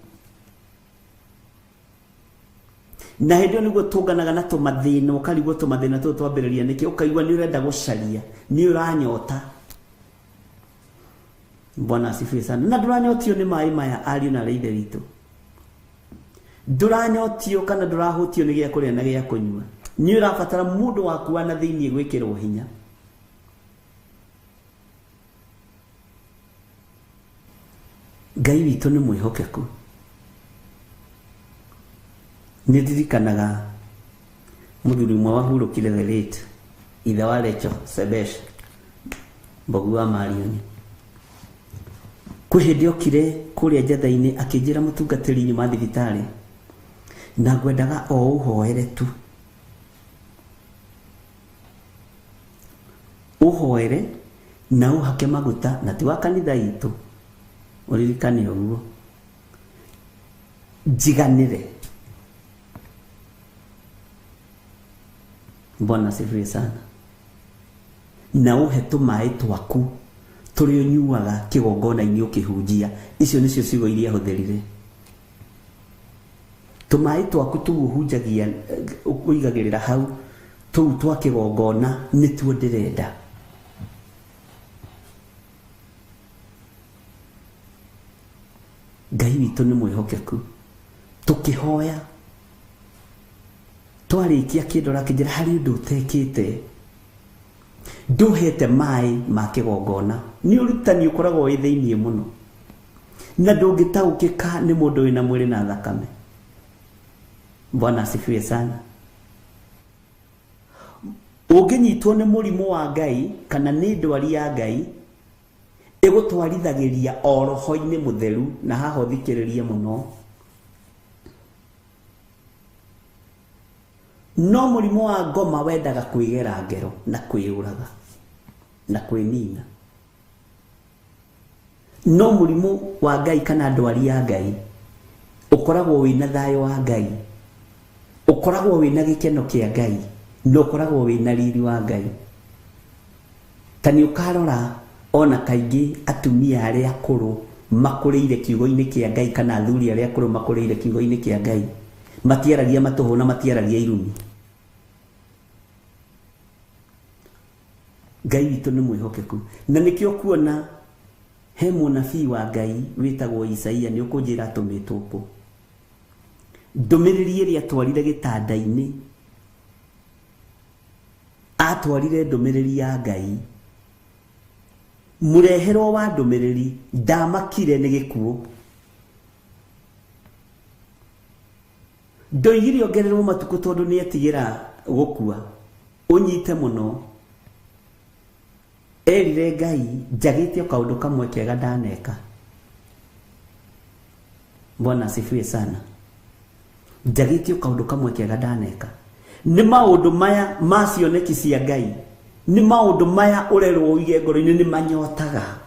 Na hĩndĩ ĩyo nĩguo tũnganaga na tũmathĩna, ũkarigwo tũmathĩna tũtũ twambĩrĩria nĩkĩ, ũkaigua nĩ ũrenda gũcaria, nĩ ũranyota. Bwana asifiwe sana. Na ndũranyotio nĩ maĩ maya ariũ na aarĩ a Ithe witũ. Ndũranyotio kana ndũrahũtio nĩ gĩa kũrĩa na gĩa kũnyua. Nĩ ũrabatara mũndũ waku wa na thĩinĩ gwĩkĩrwo hinya. Ngai witũ nĩ mwĩhokeku. Nĩ ndirikanaga mũthuri ũmwe wahurũkire the late ithe wa Rachel Sebesh Mbogu wa Marioni. Kwĩ hĩndĩ okire kũrĩa njatha-inĩ akĩnjĩra mũtungatĩri nyuma thibitarĩ na ngwendaga o ũhoere tu. Ũhoere na ũhake maguta na ti wa kanitha itũ ũririkane ũguo njiganĩre. Bwana asifiwe sana. Na ũhe tũmaĩ twaku tũrĩa ũnyuaga kĩgongona-inĩ ũkĩhunjia. Icio nĩcio ciugo iria ahũthĩrire. Tũmaĩ twaku tũu ũhunjagia ũigagĩrĩra hau tũu twa kĩgongona nĩtuo ndĩrenda. Ngai witũ nĩ mwĩhokeku. Tũkĩhoya twarĩkia kĩndora kĩnjĩra harĩ ũndũ ũtekĩte ndũhete maĩ ma kĩgongona. Nĩ ũrutani ũkoragwo wĩ thĩinĩ mũno na ndũngĩtaũkĩka nĩ mũndũ wĩna mwĩrĩ na thakame. Bwana asifiwe sana. Ũngĩnyitwo nĩ mũrimũ wa Ngai kana nĩ ndwari ya Ngai ĩgũtwarithagĩria o roho-inĩ mũtheru, na haha ũthikĩrĩrie mũno. No mũrimũ wa ngoma wendaga kwĩgera ngero na kwĩyũraga na kwĩnina. No mũrimũ wa Ngai kana ndwari ya Ngai ũkoragwo wĩna thayũ wa Ngai, ũkoragwo wĩna gĩkeno kĩa Ngai, na ũkoragwo wĩna riri wa Ngai. Ta nĩ ũkarora ona kaingĩ atumia arĩa akũrũ makũrĩire kiugo-inĩ kĩa Ngai kana athuri arĩa akũrũ makũrĩire kiugo-inĩ kĩa Ngai matiaragia matũhũ na matiaragia irumi. Ngai witũ nĩ mwĩhokeku. Na nĩkĩo kuona he mũnabii wa Ngai wĩtagwo Isaia, nĩ ũkũnjĩra atũmĩtwo kũ. Ndũmĩrĩri ĩrĩa atwarire gĩtanda-inĩ, atwarire ndũmĩrĩri ya Ngai. Mũreherwo wa ndũmĩrĩri ndamakire nĩ gĩkuũ. Ndoigire ongererwo matukũ tondũ nĩ etigĩra gũkua. Ũnyite mũno. Erire Ngai njagĩte o kaũndũ kamwe kega ndaneka. Bwana asifiwe sana. Njagĩte o kaũndũ kamwe kega ndaneka. Nĩ maũndũ maya ma cioneki cia Ngai, nĩ maũndũ maya ũrerwo ũige ngoro-inĩ, nĩ manyotaga,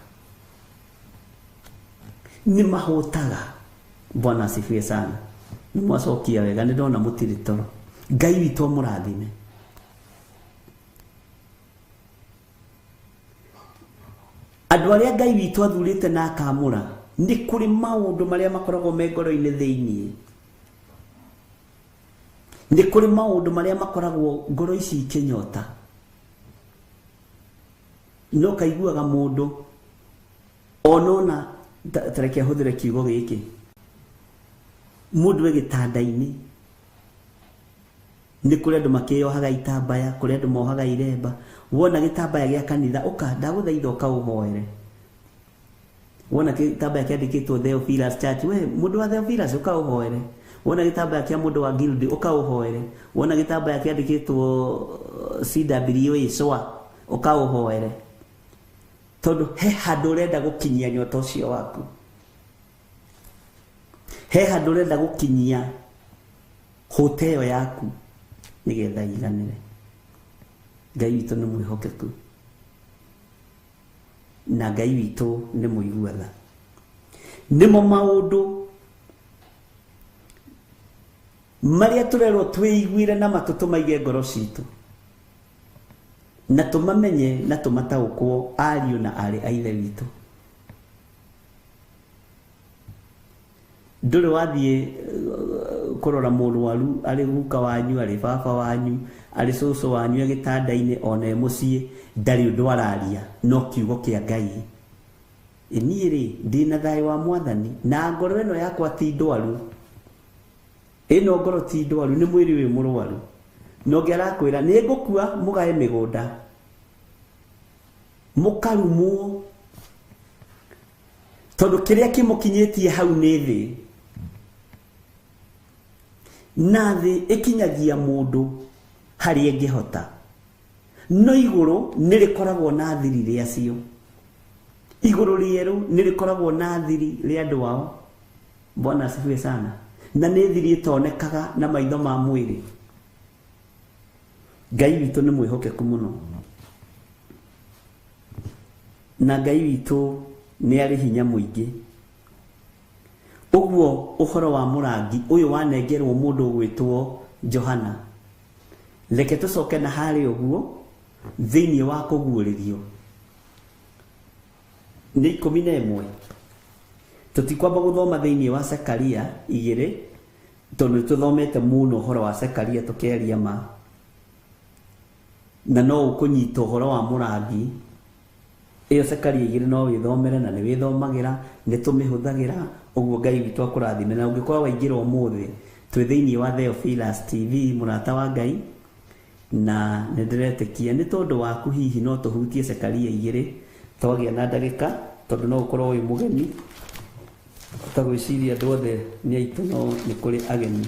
nĩ mahũtaga. Bwana asifiwe sana. Nĩ mwacokia wega, nĩ ndona mũtirĩ toro. Ngai witũ amũrathime. Andũ arĩa Ngai witũ athurĩte na akamũra, nĩ kũrĩ maũndũ marĩa makoragwo me ngoro-inĩ thĩinĩ. Nĩ kũrĩ maũndũ marĩa makoragwo ngoro ici ikĩnyota. No kaiguaga mũndũ onona, ta reke ahũthĩre kiugo gĩkĩ, mũndũ e gĩtanda-inĩ, nĩ kũrĩ andũ makĩyohaga itambaya, kũrĩ andũ mohaga iremba. Wona gĩtambaya gĩa kanitha, ũka ndagũthaitha ũka ũhoere. Wona gĩtambaya kĩandĩkĩtwo Theophilus Church, we mũndũ wa Theophilus ũka ũhoere. Wona gĩtambaya kĩa mũndũ wa Guild, ũka ũhoere. Wona gĩtambaya kĩandĩkĩtwo CWA SOA, ũka ũhoere. Tondũ he handũ ũrenda gũkinyia nyota ũcio waku. He handũ ũrenda gũkinyia hũte ĩyo yaku nĩgetha iganĩre. Ngai witũ nĩ mwĩhokeku na Ngai witũ nĩ mũigua tha. Nĩmo maũndũ Marĩa tũrerwo twĩiguire na matũ tũmaige ngoro citũ na tũmamenye na tũmataũkwo ariũ na aarĩ a Ithe witũ. Ndũrĩ wathiĩ kũrora mũrwaru arĩ guka wanyu, arĩ baba wanyu, arĩ cũcũ wanyu e gĩtanda-inĩ ona e mũciĩ, ndarĩ ũndũ araria no kiugo kĩa Ngai. Niĩ rĩ ndĩna thayũ wa Mwathani na ngoro ĩno yakwa ti ndwaru, ĩno ngoro ti ndwaru, nĩ mwĩrĩ wĩ mũrwaru. Na ũngĩ arakwĩra nĩ ngũkua mũgae mĩgũnda, mũkarumwo tondũ kĩrĩa kĩmũkinyĩtie hau nĩ thĩ, na thĩ ĩkinyagia mũndũ harĩa ĩngĩhota, no igũrũ nĩ rĩkoragwo na thiri rĩacio. Igũrũ rĩerũ nĩ rĩkoragwo na thiri rĩa andũ ao. Bwana asifiwe sana. Na nĩ thiri ĩtonekaga na maitho ma mwĩrĩ. Ngai witũ nĩ mwĩhokeku mũno, na Ngai witũ nĩ arĩ hinya mũingĩ. Ũguo ũhoro wa mũrangi ũyũ wanengerwo mũndũ ũgwĩtwo Johana, reke tũcoke na harĩ ũguo thĩinĩ wa kũguũrĩrio nĩ 11. Tũtikwamba gũthoma thĩinĩ wa Zekaria 2 tondũ nĩtũthomete mũno ũhoro wa Zekaria tũkĩaria ma, na no ũkũnyita ũhoro wa mũrangi. Ĩyo Zekaria 2 no wĩthomere na nĩ wĩthomagĩra, nĩ tũmĩhũthagĩra. Ũguo Ngai witũ akũrathime. Na ũngĩkorwo waingĩra ũmũthĩ twĩ thĩinĩ wa Theophilus TV, mũrata wa Ngai, na nĩ ndĩretĩkia nĩ tondũ waku hihi no tũhutie Zekaria 2 twagĩa na ndagĩka, tondũ no ũkorwo wĩ mũgeni ũtagwĩciria andũ othe nĩ aitũ, no nĩ kũrĩ ageni.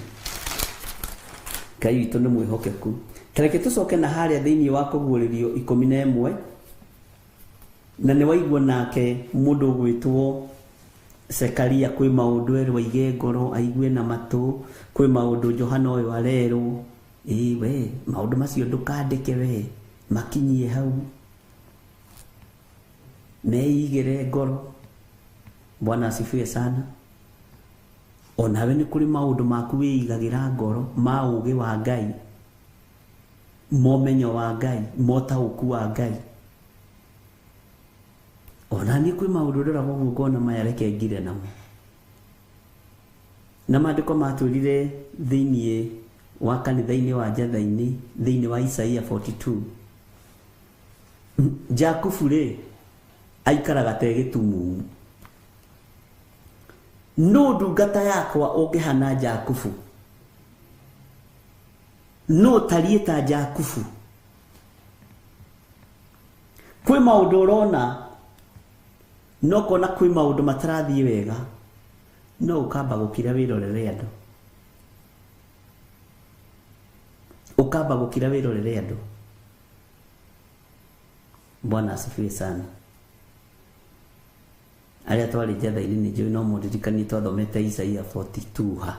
Ngai witũ nĩ mwĩhokeku. Tareke tũcoke na harĩa thĩinĩ wa kũguũrĩrio 11, na nĩ waigua nake mũndũ ũgwĩtwo Zekaria kwĩ maũndũ erwo aige ngoro aigue na matũ, kwĩ maũndũ Johana ũyũ arerwo ĩĩ we maũndũ macio ndũkandĩke we, makinyie hau, meigĩre ngoro. Bwana asifiwe sana. Onawe nĩ kũrĩ maũndũ maku wĩigagĩra ngoro ma ũũgĩ wa Ngai, ma ũmenyo wa Ngai, ma ũtaũku wa Ngai. Ona niĩ kwĩ maũndũ ndoraga ũguo ngona maya reke ngire namo. Na maandĩko matwĩrire thĩinĩ wa kanitha-inĩ wa Njatha-inĩ, thĩinĩ wa Isaia 42, Jakubu rĩ aikaraga ta gĩtumumu. No ndungata yakwa ũngĩhana Jakubu? No tariĩ ta Jakubu? Kwĩ maũndũ ũrona no kona kwĩ maũndũ matarathiĩ wega, no ũkamba gũkira wĩrorere andũ, ũkamba gũkira wĩrorere andũ. Bwana asifiwe sana. Arĩa twarĩ Njatha-inĩ nĩ njũĩ no mũndirikanie twathomete Isaia 42 ha.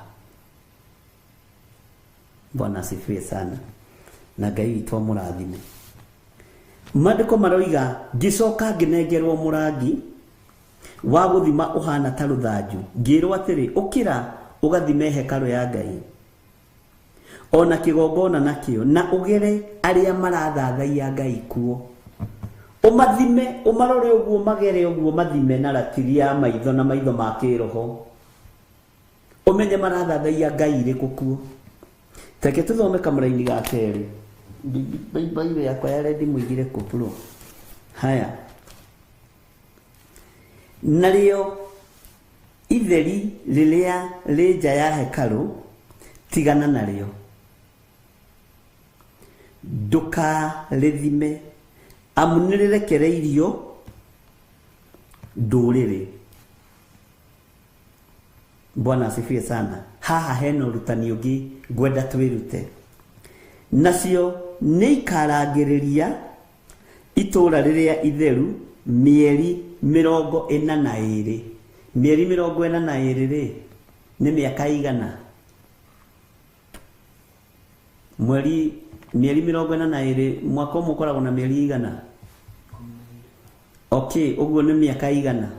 Bwana asifiwe sana. Na Ngai witũ amũrathime. Maandĩko maroiga ngĩcoka ngĩnengerwo mũrangi wa gũthima ũhana ta rũthanju, ngĩrwo atĩrĩ, ũkĩra ũgathime hekarũ ya Ngai ona kĩgongona nakĩo, na ũgere arĩa marathathaiya Ngai kuo, ũmathime, ũmarore ũguo, magere ũguo, mathime na ratiri ya maitho na maitho ma kĩroho, ũmenye marathathaiya Ngai irĩkũ kuo. Reke tũthome kamũraini ga kerĩ. Baibũ yakwa ya rendi mũigire kũ? Haya, narĩo itheri rĩrĩa rĩ nja ya hekarũ tigana narĩo, ndũkarĩthime, amu nĩrĩrekereirio ndũrĩrĩ. Bwana asifiwe sana. Haha hena ũrutani ũngĩ ngwenda twĩrute. Nacio nĩ ikarangĩrĩria itũũra rĩrĩa itheru mĩeri 42. Mĩeri 42 rĩ nĩ mĩaka igana? Mweri mĩeri 42, mwaka ũmwe ũkoragwo na mĩeri igana? Okay, ũguo nĩ mĩaka igana.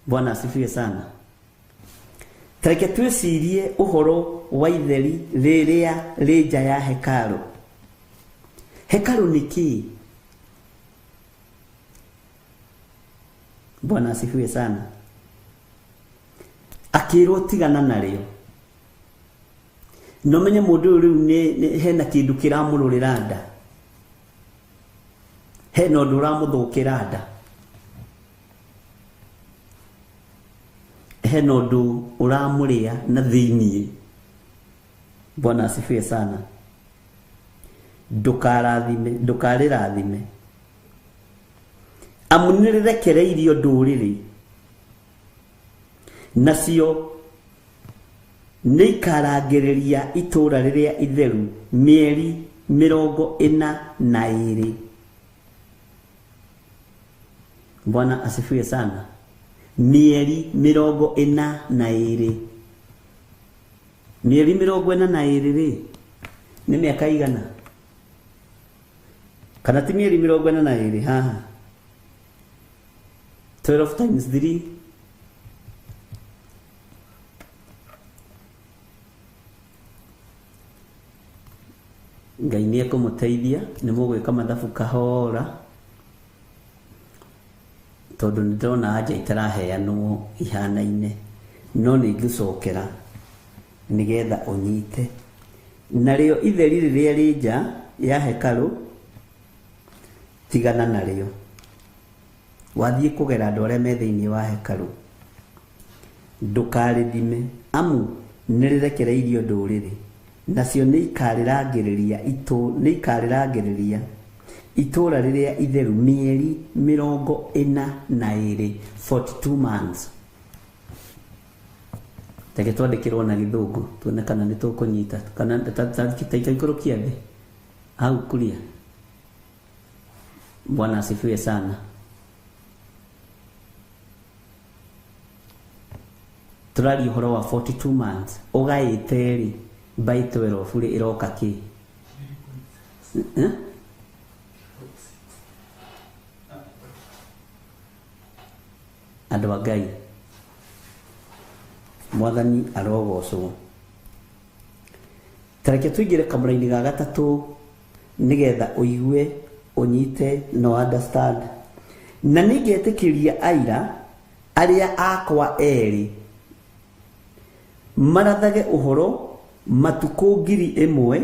Bwana asifiwe sana. Tareke twĩcirie ũhoro wa itheri rĩrĩa rĩ nja ya hekarũ. Hekarũ nĩ kĩĩ? Bwana asifiwe sana. Akĩrwo tigana narĩo. No menye mũndũ ũyũ rĩu nĩ hena kĩndũ kĩramũrũrĩra nda, hena ũndũ ũramũthũkĩra nda, hena ũndũ ũramũrĩa na thĩiniĩ. Bwana asifiwe sana. Ndũkarathime, ndũkarĩrathime, amu nĩrĩrekereirio ndũrĩrĩ, nacio nĩikarangĩrĩria itũũra rĩrĩa itheru mĩeri 42. Bwana asifiwe sana. Mĩeri 42. Mĩeri 42 rĩ nĩ mĩaka igana? Kana ti mĩeri 42 haha? 12 times 3 Ngai nĩ ekũmũteithia, nĩ mũgwĩka mathabu kahora, tondũ nĩ ndĩrona anja itaraheanwo ihanaine, no nĩ ngũcokera nĩgetha ũnyite. Narĩo itheri rĩrĩa rĩ nja ya hekarũ tigana narĩo, wathiĩ kũgera andũ arĩa me thĩinĩ wa hekarũ, ndũkarĩthime, amu nĩrĩrekereirio ndũrĩrĩ, nacio nĩikarĩrangĩrĩria itũũra rĩrĩa itheru mĩeri 42, 42 months. Reke twandĩkĩrwo na gĩthũngũ tuone kana nĩ tũkũnyita, kana taikũrũkia thĩ hau kuria. Bwana asifiwe sana. Tũraria ũhoro wa 42 months, ũgaĩte rĩ by 12 rĩ ĩroka kĩ? Andũ a Ngai, Mwathani arogocwo. Tareke tũingĩre kamũra-inĩ ga gatatũ nĩgetha ũigue, ũnyite no understand. Na nĩngetĩkĩria aira arĩa akwa erĩ marathage ũhoro matukũ 1000,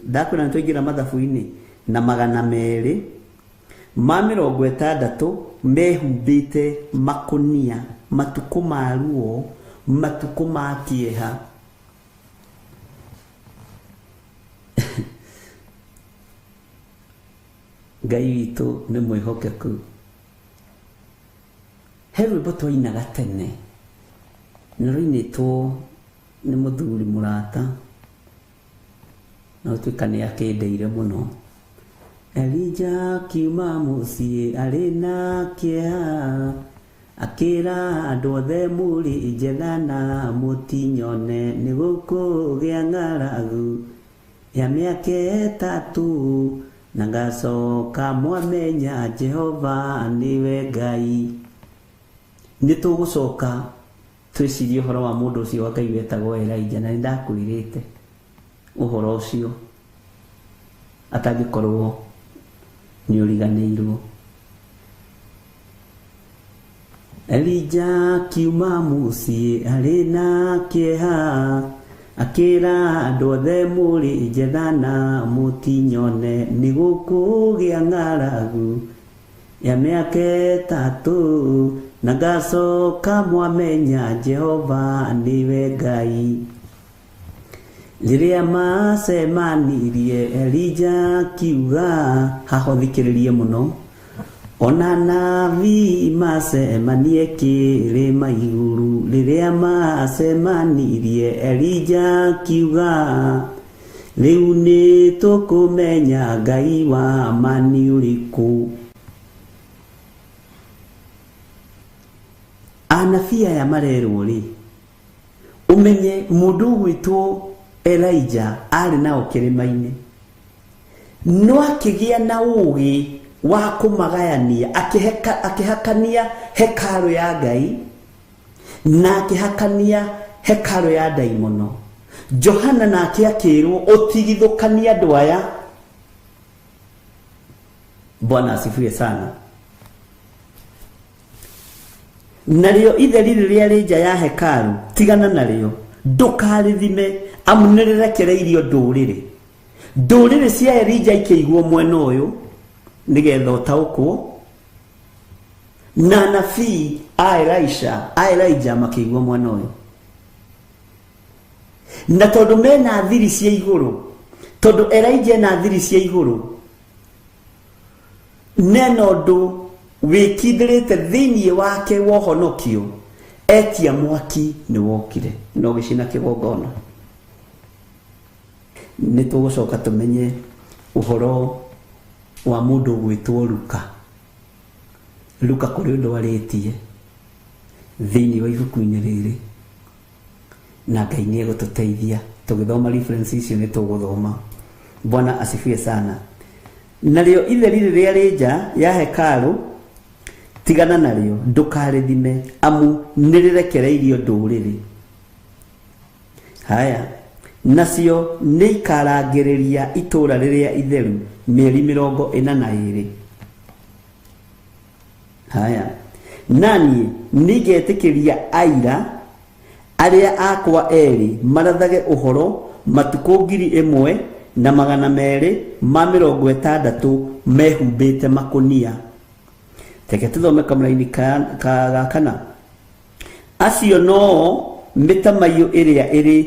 ndakwĩra nĩ twaingĩra mathabu-inĩ, na 260 mehumbĩte makũnia, matukũ ma ruo, matukũ ma kĩeha. Ngai witũ nĩ mwĩhokeku. He rwĩmbo twainaga tene, na rũinĩtwo nĩ mũthuri mũrata, na gũtuĩka nĩ akĩndeire mũno. Elija akiuma mũciĩ arĩ na kĩeha, akĩra andũ othe mũrĩ njetha na mũtinyone, nĩ gũkũgĩa ng'aragu ya mĩaka 3, na ngacoka mwamenya Jehova nĩwe Ngai. Nĩ tũgũcoka twĩcirie ũhoro wa mũndũ ũcio wa Ngai wetagwo Elijah, na nĩ ndakwĩrĩte ũhoro ũcio atangĩkorwo nĩ ũriganĩirwo. Elija akiuma mũciĩ arĩ na kĩeha, akĩra andũ othe mũrĩ njetha na mũtinyone, nĩ gũkũgĩa ng'aragu ya mĩaka 3, na ngacoka mwamenya Jehova nĩwe Ngai. Rĩrĩa macemanirie Elija akiuga, haha ũthikĩrĩrie mũno, ona nabii macemanie kĩrĩma igũrũ. Rĩrĩa macemanirie Elija akiuga, rĩu nĩ tũkũmenya Ngai wa ma nĩ ũrĩkũ. Anabii aya marerwo rĩ, ũmenye mũndũ ũgwĩtwo Elijah arĩ nao kĩrĩma-inĩ, no akĩgĩa na ũũgĩ wa kũmagayania, akĩhakania hekarũ ya Ngai na akĩhakania Hekarũ ya ndaimono. Johana nake akĩrwo ũtigithũkanie andũ aya. Bwana asifiwe sana. Narĩo itheri rĩrĩa rĩ nja ya hekaru tigana narĩo, ndũkarĩthime, amu nĩrĩrekereirio ndũrĩrĩ. Ndũrĩrĩ cia Elija ikĩigwo mwena ũyũ nĩgetha ũtaũkwo, na anabii a Elisha a Elijah makĩigwo mwena ũyũ. Na tondũ mena thiri cia igũrũ, tondũ Elijah ena thiri cia igũrũ, nena ũndũ wĩkindĩrĩte thĩinĩ wake wa ũhonokio, etia mwaki nĩ wokire na ũgĩcina kĩgongona. Nĩ tũgũcoka tũmenye ũhoro wa mũndũ ũgwĩtwo Luka. Luka kũrĩ ũndũ arĩtie thĩinĩ wa ibuku-inĩ rĩrĩ, na Ngai nĩ egũtũteithia tũgĩthoma reference icio nĩ tũgũthoma. Bwana asifiwe sana. Narĩo itheri rĩrĩa rĩ nja ya hekarũ tigana narĩo, ndũkarĩthime, amu nĩrĩrekereirio ndũrĩrĩ. Haya, nacio nĩikarangĩrĩria itũũra rĩrĩa itheru mĩeri 42. Haya, naniĩ nĩngetĩkĩria aira arĩa akwa erĩ marathage ũhoro matukũ 1260 mehumbĩte makũnia. Reke tũthome kamũraini ka ga kana. Acio noo mĩtamaiyũ ĩrĩa ĩrĩ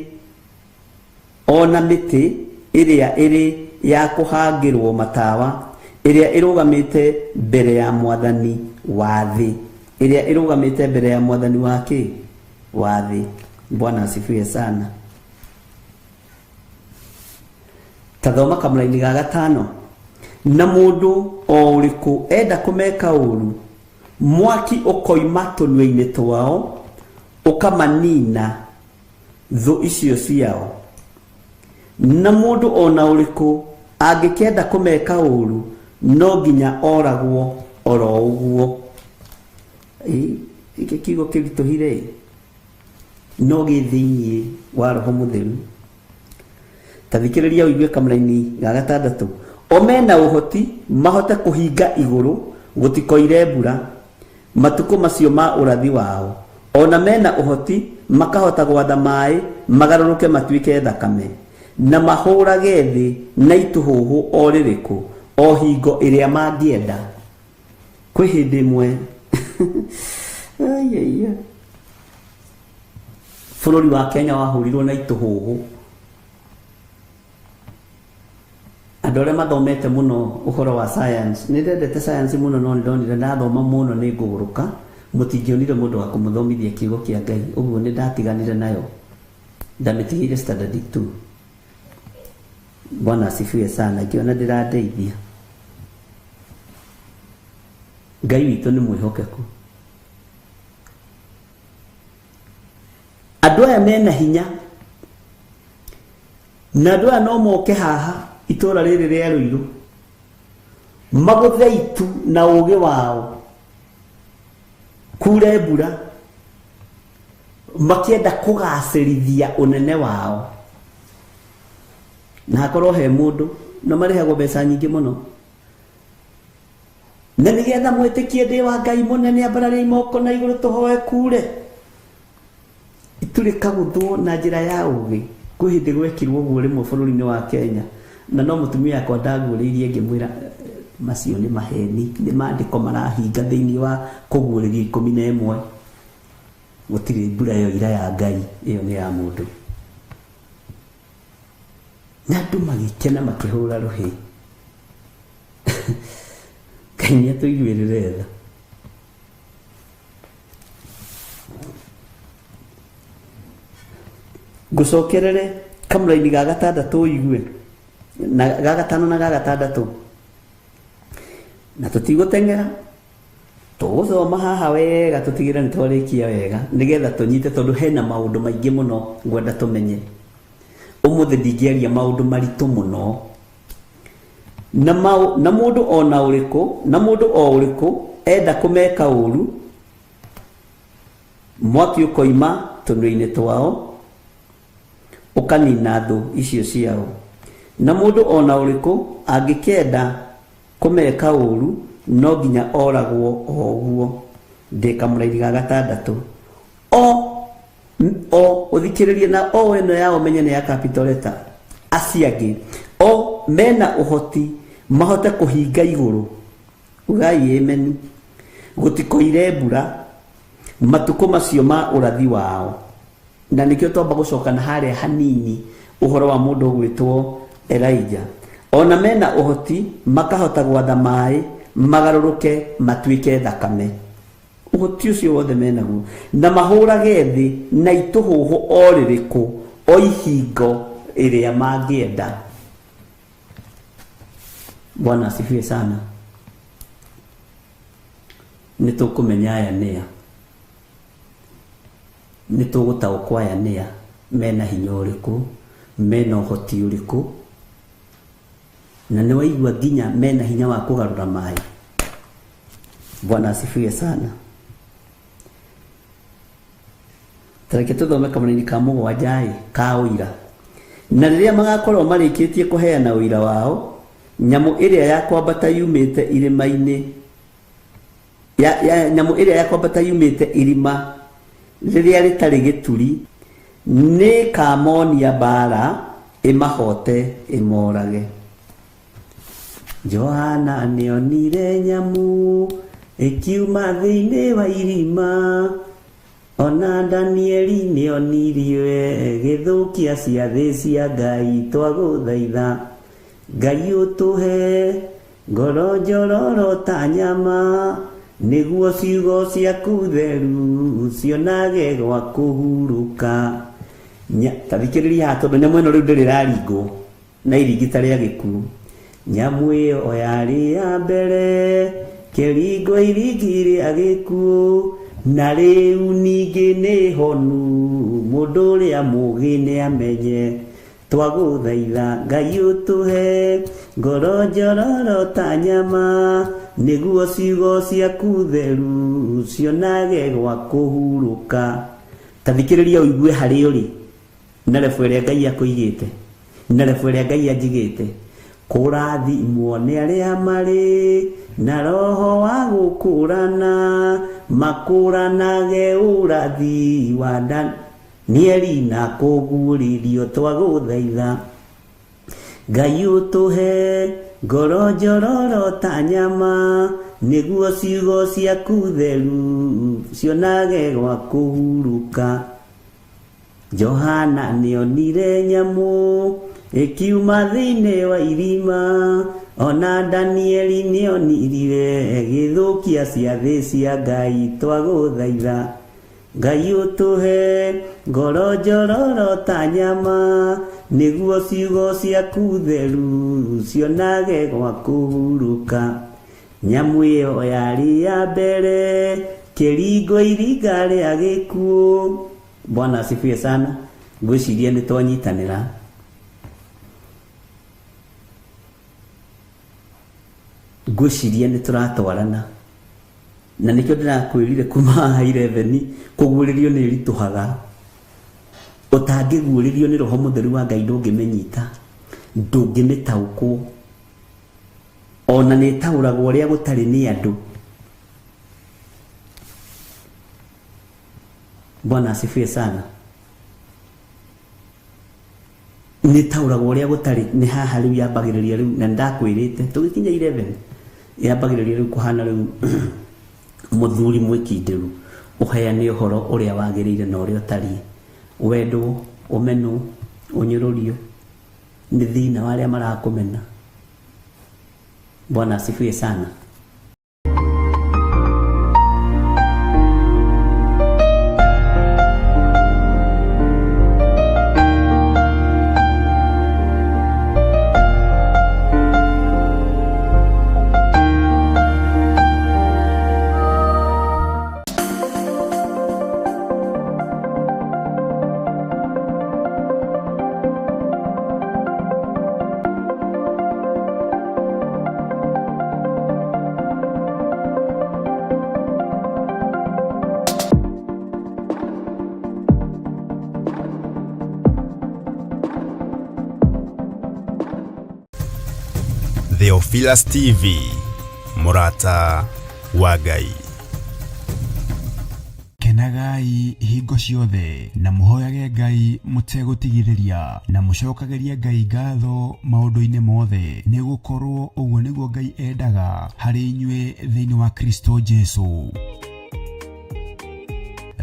o na mĩtĩ ĩrĩa ĩrĩ ya kũhangĩrwo matawa, ĩrĩa ĩrũgamĩte mbere ya Mwathani wa thĩ, ĩrĩa ĩrũgamĩte mbere ya Mwathani wa kĩ? Wa thĩ. Bwana asifiwe sana. Ta thoma kamũraini ga gatano. Na mũndũ o ũrĩkũ enda kũmeka ũũru, mwaki ũkoima tũnua-inĩ twao ũkamanina thũ icio ciao. Na mũndũ o na ũrĩkũ angĩkenda kũmeka ũũru, no nginya oragwo oro ũguo. Gĩkĩ kiugo kĩritũhire no gĩ thĩinĩ wa Roho Mũtheru. Ta thikĩrĩria ũigue kamũraini ga gatandatũ. O mena ũhoti mahote kũhinga igũrũ gũtikoire mbura matukũ macio ma ũrathi wao. Ona mena ũhoti makahota gwatha maĩ magarũrũke matuĩke thakame, na mahũrage thĩ na itũhũhũ o rĩrĩkũ, o hingo ĩrĩa mangĩenda. Kwĩ hĩndĩ ĩmwe Ai, ai, ai. Bũrũri wa Kenya wahũrirwo na itũhũhũ. Andũ arĩa mathomete mũno ũhoro wa science, nĩ ndendete science mũno no nĩ ndonire ndathoma mũno nĩ ngũgũrũka, mũtingĩonire mũndũ wa kũmũthomithia kiugo kĩa Ngai, ũguo nĩ ndatiganire nayo, ndamĩtigĩire standard 2. Bwana asifiwe sana, ngĩona ndĩrandeithia. Ngai witũ nĩ mwĩhokeku. Andũ aya mena hinya, na andũ aya no moke haha itũũra rĩrĩ rĩa Rũirũ magũthe itu na ũgĩ wao, kure mbura, makĩenda kũgacĩrithia ũnene wao, na hakorwo he mũndũ na marĩhagwo mbeca nyingĩ mũno, na nĩgetha mwĩtĩkie ndĩ wa Ngai mũnene, ambarariai moko na igũrũ tũhoe kure. Itu rĩkagũthwo na njĩra ya ũgĩ. Kwĩ hĩndĩ gwekirwo ũguo rĩmwe bũrũri-inĩ wa Kenya, na no mũtumia wakwa ndaguũrĩirie ngĩmwĩra macio nĩ maheni, nĩ maandĩko marahinga thĩinĩ wa kũguũrĩrio 11. Gũtirĩ mbura yoira ya Ngai, ĩyo nĩ ya mũndũ. Na andũ magĩkena makĩhũra rũhĩ. Ngai nĩ atũiguĩrĩre tha. Ngũcokerere kamũraini ga gatandatũ ũigue, na ga gatano na ga gatandatũ, na tũtigũteng'era, tũgũthoma haha wega tũtigĩre nĩ twarĩkia wega nĩgetha tũnyite, tondũ hena maũndũ maingĩ mũno ngwenda tũmenye. Ũmũthĩ ndingĩaria maũndũ maritũ mũno. Na na mũndũ o na ũrĩkũ, na mũndũ o ũrĩkũ enda kũmeka ũũru, mwaki ũkoima tũnua-inĩ twao Ũkanina thũ icio ciao. Na mũndũ ona ũrĩkũ angĩkenda kũmeka ũru no nginya oragwo o ũguo. Ndĩ kamũraini ga gatandatũ. O ũthikĩrĩrie na o ĩno yao menye nĩ ya capital letter. Acio angĩ o mena ũhoti mahote kũhinga igũrũ. Ugai ameni. Gũtikoire mbura matukũ macio ma ũrathi wao. Na nĩkĩo twamba gũcoka na harĩa hanini ũhoro wa mũndũ ũgwĩtwo Elijah. Ona mena ũhoti makahota gwatha maĩ magarũrũke matuĩke thakame. Ũhoti ũcio wothe menaguo. Na mahũrage thĩ na itũhũhũ o rĩrĩkũ o ihingo ĩrĩa mangĩenda. Bwana asifiwe sana. Nĩ tũkũmenya aya nĩa. Nĩ tũgũtaũkwo aya nĩa, mena hinya ũrĩkũ, mena ũhoti ũrĩkũ, na nĩ waigua nginya mena hinya wa kũgarũra maĩ. Bwana asifiwe sana. Tareke tũthome kamũraini ka mũgwanja ĩ ka ũira. Na rĩrĩa magakorwo marĩkĩtie kũheana ũira wao, nyamũ ĩrĩa ya kwambata yumĩte irĩma-inĩ ya nyamũ ĩrĩa ya kwambata yumĩte irima rĩrĩa rĩtarĩ gĩturi nĩ kamonia mbara ĩmahote ĩmorage. Johana nĩonire nyamũ ĩkiuma thĩinĩ wa irima, ona Danieli nĩonirie gĩthũkia ciathĩ cia Ngai. Twagũthaitha Ngai ũtũhe ngoro njororo ta nyama, nĩguo ciugo ciaku theru cionage gwa kũhurũka. Ta thikĩrĩria haha tondũ nyamũ ĩno rĩu ndĩrĩ ĩraringwo na iringi ta rĩa gĩkuũ. Nyamũ ĩyo yarĩ ya mbere kĩringo iringi rĩa gĩkuũ, na rĩu ningĩ nĩ honu mũndũ ũrĩa mũũgĩ nĩamenye. Twagũthaitha Ngai ũtũhe ngoro njororo ta nyama, nĩguo ciugo ciaku theru cionage gwa kũhurũka. Ta thikĩrĩria ũigue harĩa ũrĩ na rebu ĩrĩa Ngai akũigĩte, na rebu ĩrĩa Ngai anjigĩte. Kũrathimwo nĩ arĩa marĩ na roho wa gũkũrana, makũranage ũrathi wa Danieli na kũguũrĩrio. Twagũthaitha Ngai ũtũhe ngoro njororo ta nyama, nĩguo ciugo ciaku theru cionage gwa kũhurũka. Johana nĩonire nyamũ ĩkiuma thĩinĩ wa irima, ona Danieli nĩonirie gĩthũkia ciathĩ cia Ngai. Twagũthaitha Ngai ũtũhe ngoro njororo ta nyama, nĩguo ciugo ciaku theru cionage gwa kũhurũka. Nyamũ ĩyo yarĩ ya mbere kĩringo iringa rĩa gĩkuũ. Bwana asifiwe sana. Ngwĩciria nĩ twanyitanĩra. Ngwĩciria nĩ tũratwarana. Na nĩkĩo ndĩrakwĩrire kuma haha 11 kũguũrĩrio nĩ ĩritũhaga. Ũtangĩguũrĩrio nĩ Roho Mũtheru wa Ngai ndũngĩmĩnyita, ndũngĩmĩtaũkwo. Ona nĩ ĩtaũragwo ũrĩa gũtarĩ nĩ andũ. Bwana asifiwe sana. Nĩ ĩtaũragwo ũrĩa gũtarĩ. Nĩ haha rĩu yambagĩrĩria rĩu, na nĩndakwĩrĩte tũgĩkinya 11 yambagĩrĩria rĩu kũhana rĩu mũthuri mwĩkindĩru ũheane ũhoro ũrĩa wagĩrĩire na ũrĩa ũtariĩ. Wendwo, ũmenwo, ũnyũrũrio nĩ thĩna wa arĩa marakũmena. Bwana asifiwe sana. Theophilus TV, mũrata wa Ngai. Kenagai hingo ciothe na mũhoyage Ngai mũtegũtigithĩria, na mũcokagĩrie Ngai ngatho maũndũ-inĩ mothe, nĩ gũkorwo ũguo nĩguo Ngai endaga harĩ inyuĩ thĩinĩ wa Kristo Jesu.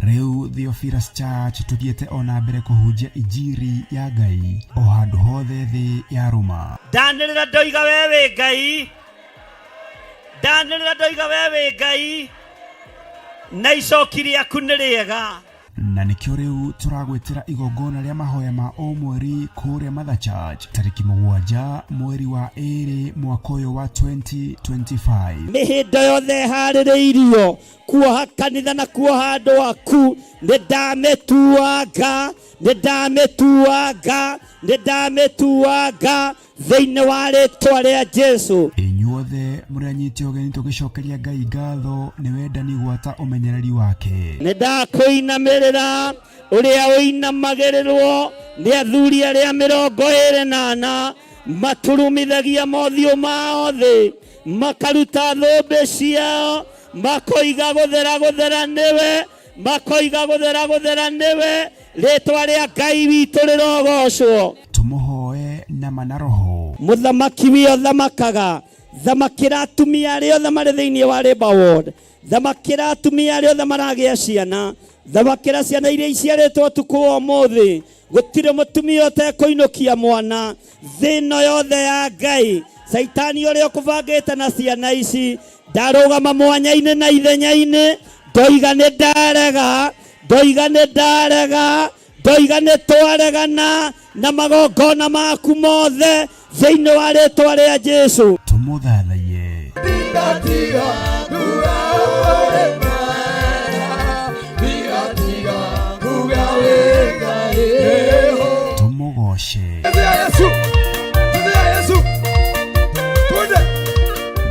Rĩu Theophilus Church tũthiĩte o na mbere kũhunjia injiri ya Ngai o handũ hothe thĩ yarũma. Ndanĩrĩra ndoiga we wĩ Ngai, ndanĩrĩra ndoiga we wĩ Ngai, na icoki rĩaku nĩ rĩega. Na nĩkĩo rĩu tũragwĩtĩra igongona rĩa mahoya ma o mweri kũrĩa Mother Church tarĩki 7 mweri wa 2 mwaka ũyũ wa 2025. Mĩhĩndo yothe ĩharĩrĩirio kuoha kanitha na kuoha andũ aku, nĩ ndamĩtuanga, nĩ ndamĩtuanga, nĩ ndamĩtuanga thĩinĩ wa rĩtwa rĩa Jesu. Inyuothe mũrĩ anyite ũgeni tũgĩcokeria Ngai ngatho nĩ wendani gwata ũmenyereri wake. Nĩ ndakũinamĩrĩra ũrĩa ũinamagĩrĩrwo nĩ athuri arĩa 24 maturumithagia mothiũ mao thĩ, makaruta thũmbĩ ciao, makoiga gũthera gũthera nĩwe, makoiga gũthera gũthera nĩwe, rĩtwa rĩa Ngai witũ rĩrogocwo. Tũmũhoe nama na roho. Mũthamaki wio thamakaga, thamakĩra atumia arĩa othe marĩ thĩinĩ wa Labour Ward, thamakĩra atumia arĩa othe maragĩa ciana, thamakĩra ciana iria iciarĩtwo ũtukũ wa ũmũthĩ. Gũtirĩ mũtumia ũtekũinũkia mwana thĩ ĩno yothe ya Ngai. Caitani ũrĩa ũkũbangĩte na ciana ici, ndarũgama mwanya-inĩ na ithenya-inĩ, ndoiga nĩ ndarega, ndoiga nĩ ndarega, ndoiga nĩ twaregana na magongona maku mothe thĩinĩ wa rĩtwa rĩa Jesu. Tũmũthathaiye. Tũmũgoce.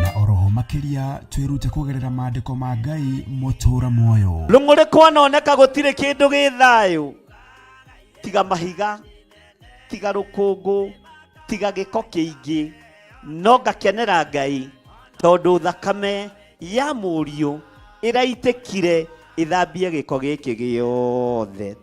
Na oroho makĩria twĩrute kũgerera maandĩko ma Ngai mũtũra muoyo. Rũng'ũrĩ kwanoneka gũtirĩ kĩndũ gĩ thayũ tiga mahiga, tiga rũkũngũ, tiga gĩko kĩingĩ, no ngakenera Ngai tondũ thakame ya mũriũ ĩraitĩkire ĩthambie gĩko gĩkĩ gĩothe,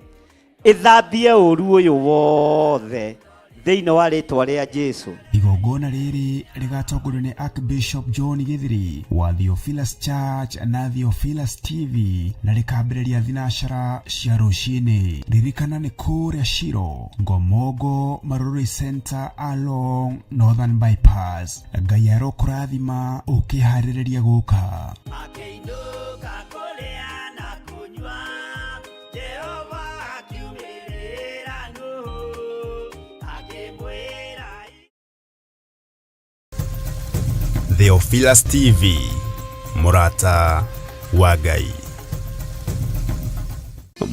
ĩthambie ũru ũyũ wothe thĩinĩ wa rĩtwa rĩa Jesu. Igongona rĩrĩ rĩgatongorio nĩ Archbishop John Githiri wa Theophilus Church na Theophilus TV na rĩkambĩrĩria thinacara cia rũcinĩ. Ririkana nĩ kũrĩa Shiro, Ngomongo Marurui Center along Northern Bypass. Ngai arokũrathima ũkĩharĩrĩria gũka. Akĩinũka kũrĩa na kũnyua, Jehova akiumĩrĩra Nuhu, akĩmwĩra. Theophilus TV, mũrata wa Ngai.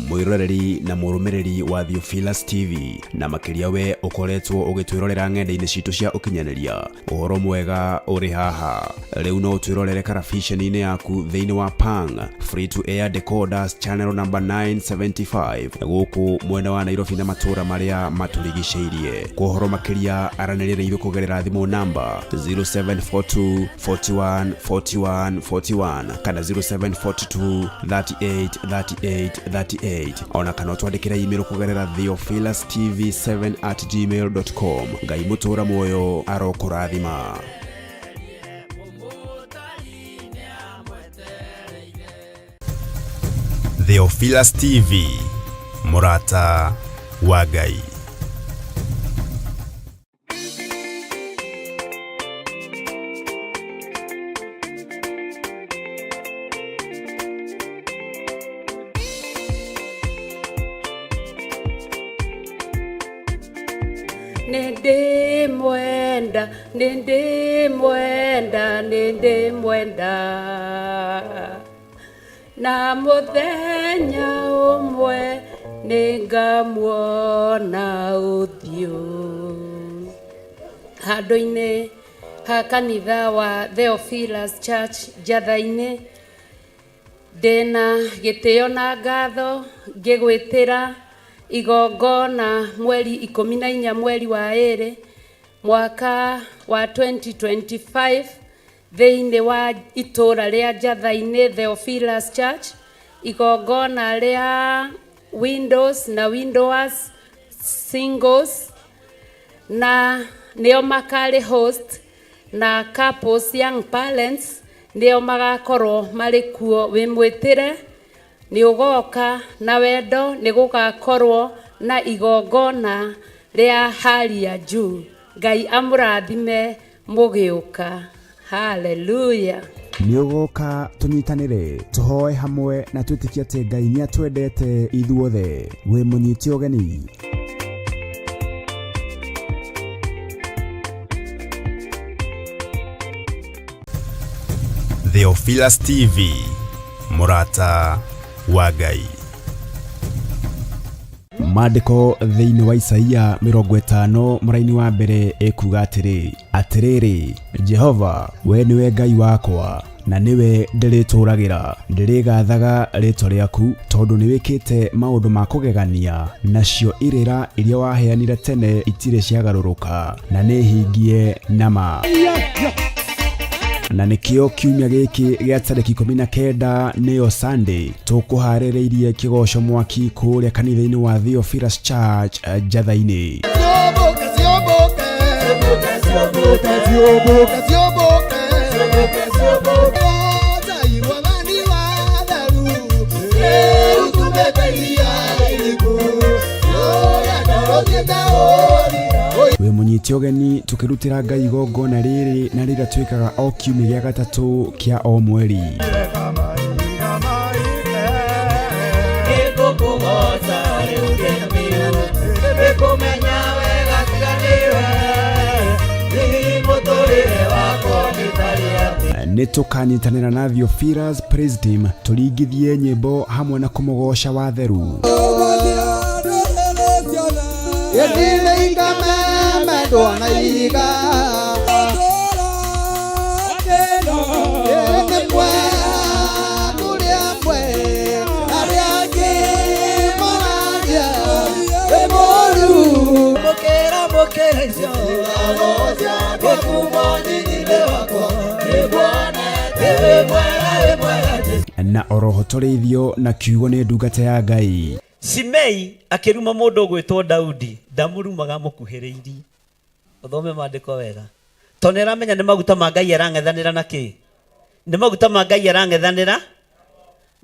Mwiroreri na mũrũmĩrĩri wa Theophilus TV, na makĩria we ũkoretwo ũgĩtwĩrorera ng'enda-inĩ citũ cia ũkinyanĩria, ũhoro mwega ũrĩ haha. Rĩu no ũtwĩrorere karabiceni-inĩ yaku thĩinĩ wa Pang free to air decoders channel number 975 gũkũ mwena wa Nairobi na matũũra marĩa matũrigicĩirie. Kwa ũhoro makĩria aranĩria na ithuĩ kũgerera thimũ namba 0742 41 41 41 kana 0742 38 38 38, ona kana ũtwandĩkĩre email kũgerera theophilustv7@gmail.com. Ngai mũtũra muoyo arokũrathima. Theophilus TV, mũrata wa Ngai. Nĩndĩmwenda, nĩndĩmwenda, nĩndĩmwenda, na mũthenya ũmwe nĩngamuona ũthiũ. Handũ-inĩ ha kanitha wa Theophilus Church Njatha-inĩ, ndĩna gĩtĩo na ngatho ngĩgwĩtĩra igongona mweri 14 mweri wa 2. Mwaka wa 2025 thĩinĩ wa itũũra rĩa Njatha-inĩ Theophilus Church, igongona rĩa Windows na Windowers Singles na nĩo makarĩ host na couples young parents nĩo magakorwo marĩ kuo. Wĩ mwĩtĩre nĩ ũgoka na wendo, nĩ gũgakorwo na igongona rĩa hali ya juu. Ngai amũrathime mũgĩũka. Haleluya. Nĩ ũgoka tũnyitanĩre, tũhoe hamwe na twĩtĩkie atĩ Ngai nĩ atwendete ithuothe. Wĩ mũnyite ũgeni. Theophilus TV, mũrata wa Ngai. Maandĩko thĩinĩ wa Isaia 50 mũraini wa mbere ĩkuga atĩrĩ, atĩrĩrĩ Jehova, we nĩwe Ngai wakwa na nĩwe ndĩrĩtũũragĩra, ndĩrĩgathaga rĩĩtwa rĩaku, tondũ nĩwĩkĩte maũndũ ma kũgegania, nacio irĩra iria waheanire tene itirĩ ciagarũrũka, na nĩhingie nama. Na nĩkĩo kiumia gĩkĩ gĩa tarĩki 19 nĩyo Sunday tũkũharĩrĩirie kĩgoco mwaki kũrĩa kanitha-inĩ wa Theophilus Church Njatha-inĩ. Wĩ mũnyite ũgeni tũkĩrutĩra Ngai igongona rĩrĩ na rĩrĩa twĩkaga o kiumia gĩa gatatũ kĩa o mweri. Nĩ tũkanyitanĩra na Theophilus Praise Team tũringithie nyĩmbo hamwe na kũmũgoca wa theru. Na oroho tũrĩithio na kiugo nĩ ndungata ya Ngai. Simei akĩruma mũndũ ũgwĩtwo Daudi, ndamũrumaga mũkuhĩrĩirie. Ũthome maandĩko wega, tondũ nĩ aramenya nĩ maguta ma Ngai arang'ethanĩra na kĩ? Nĩ maguta ma Ngai arang'ethanĩra.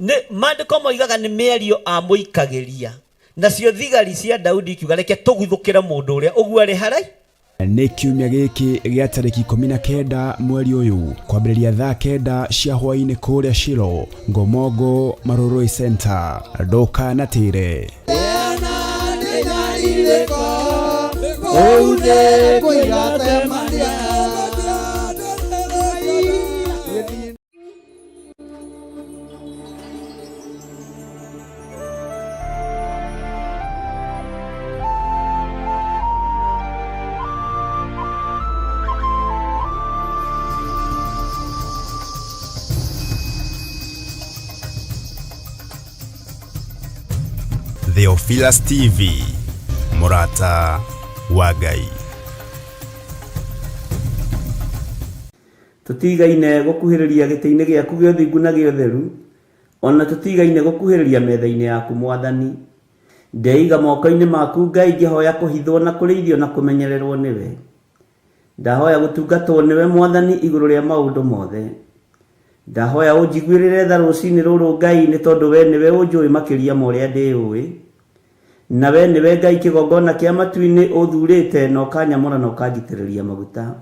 Nĩ maandĩko moigaga nĩ mĩario amũikagĩria. Nacio thigari cia Daudi ikiuga reke tũguthũkĩre mũndũ ũrĩa ũguo arĩ harai. Nĩ kiumia gĩkĩ gĩa tarĩki 19 mweri ũyũ kwambĩrĩria thaa 9 cia hwaĩ-inĩ kũrĩa Shilo, Ngomongo, Marurui Center. Ndũkanatĩre. Theophilus TV, mũrata wa Ngai. Tũtigaine gũkuhĩrĩria gĩtĩ-inĩ gĩaku gĩa ũthingu na gĩa ũtheru, ona tũtigaine gũkuhĩrĩria metha-inĩ yaku Mwathani. Ndeiga moko-inĩ maku Ngai ngĩhoya kũhithwo na kũrĩithio na kũmenyererwo nĩwe. Ndahoya gũtungatwo nĩwe Mwathani igũrũ rĩa maũndũ mothe. Ndahoya ũnjiguĩrĩre tha rũcinĩ rũrũ Ngai, nĩ tondũ we nĩwe ũnjũĩ makĩria ma ũrĩa ndĩũĩ. Na we nĩwe Ngai kĩgongona kĩa matu-inĩ ũthurĩte na ũkanyamũra na ũkanjitĩrĩria maguta.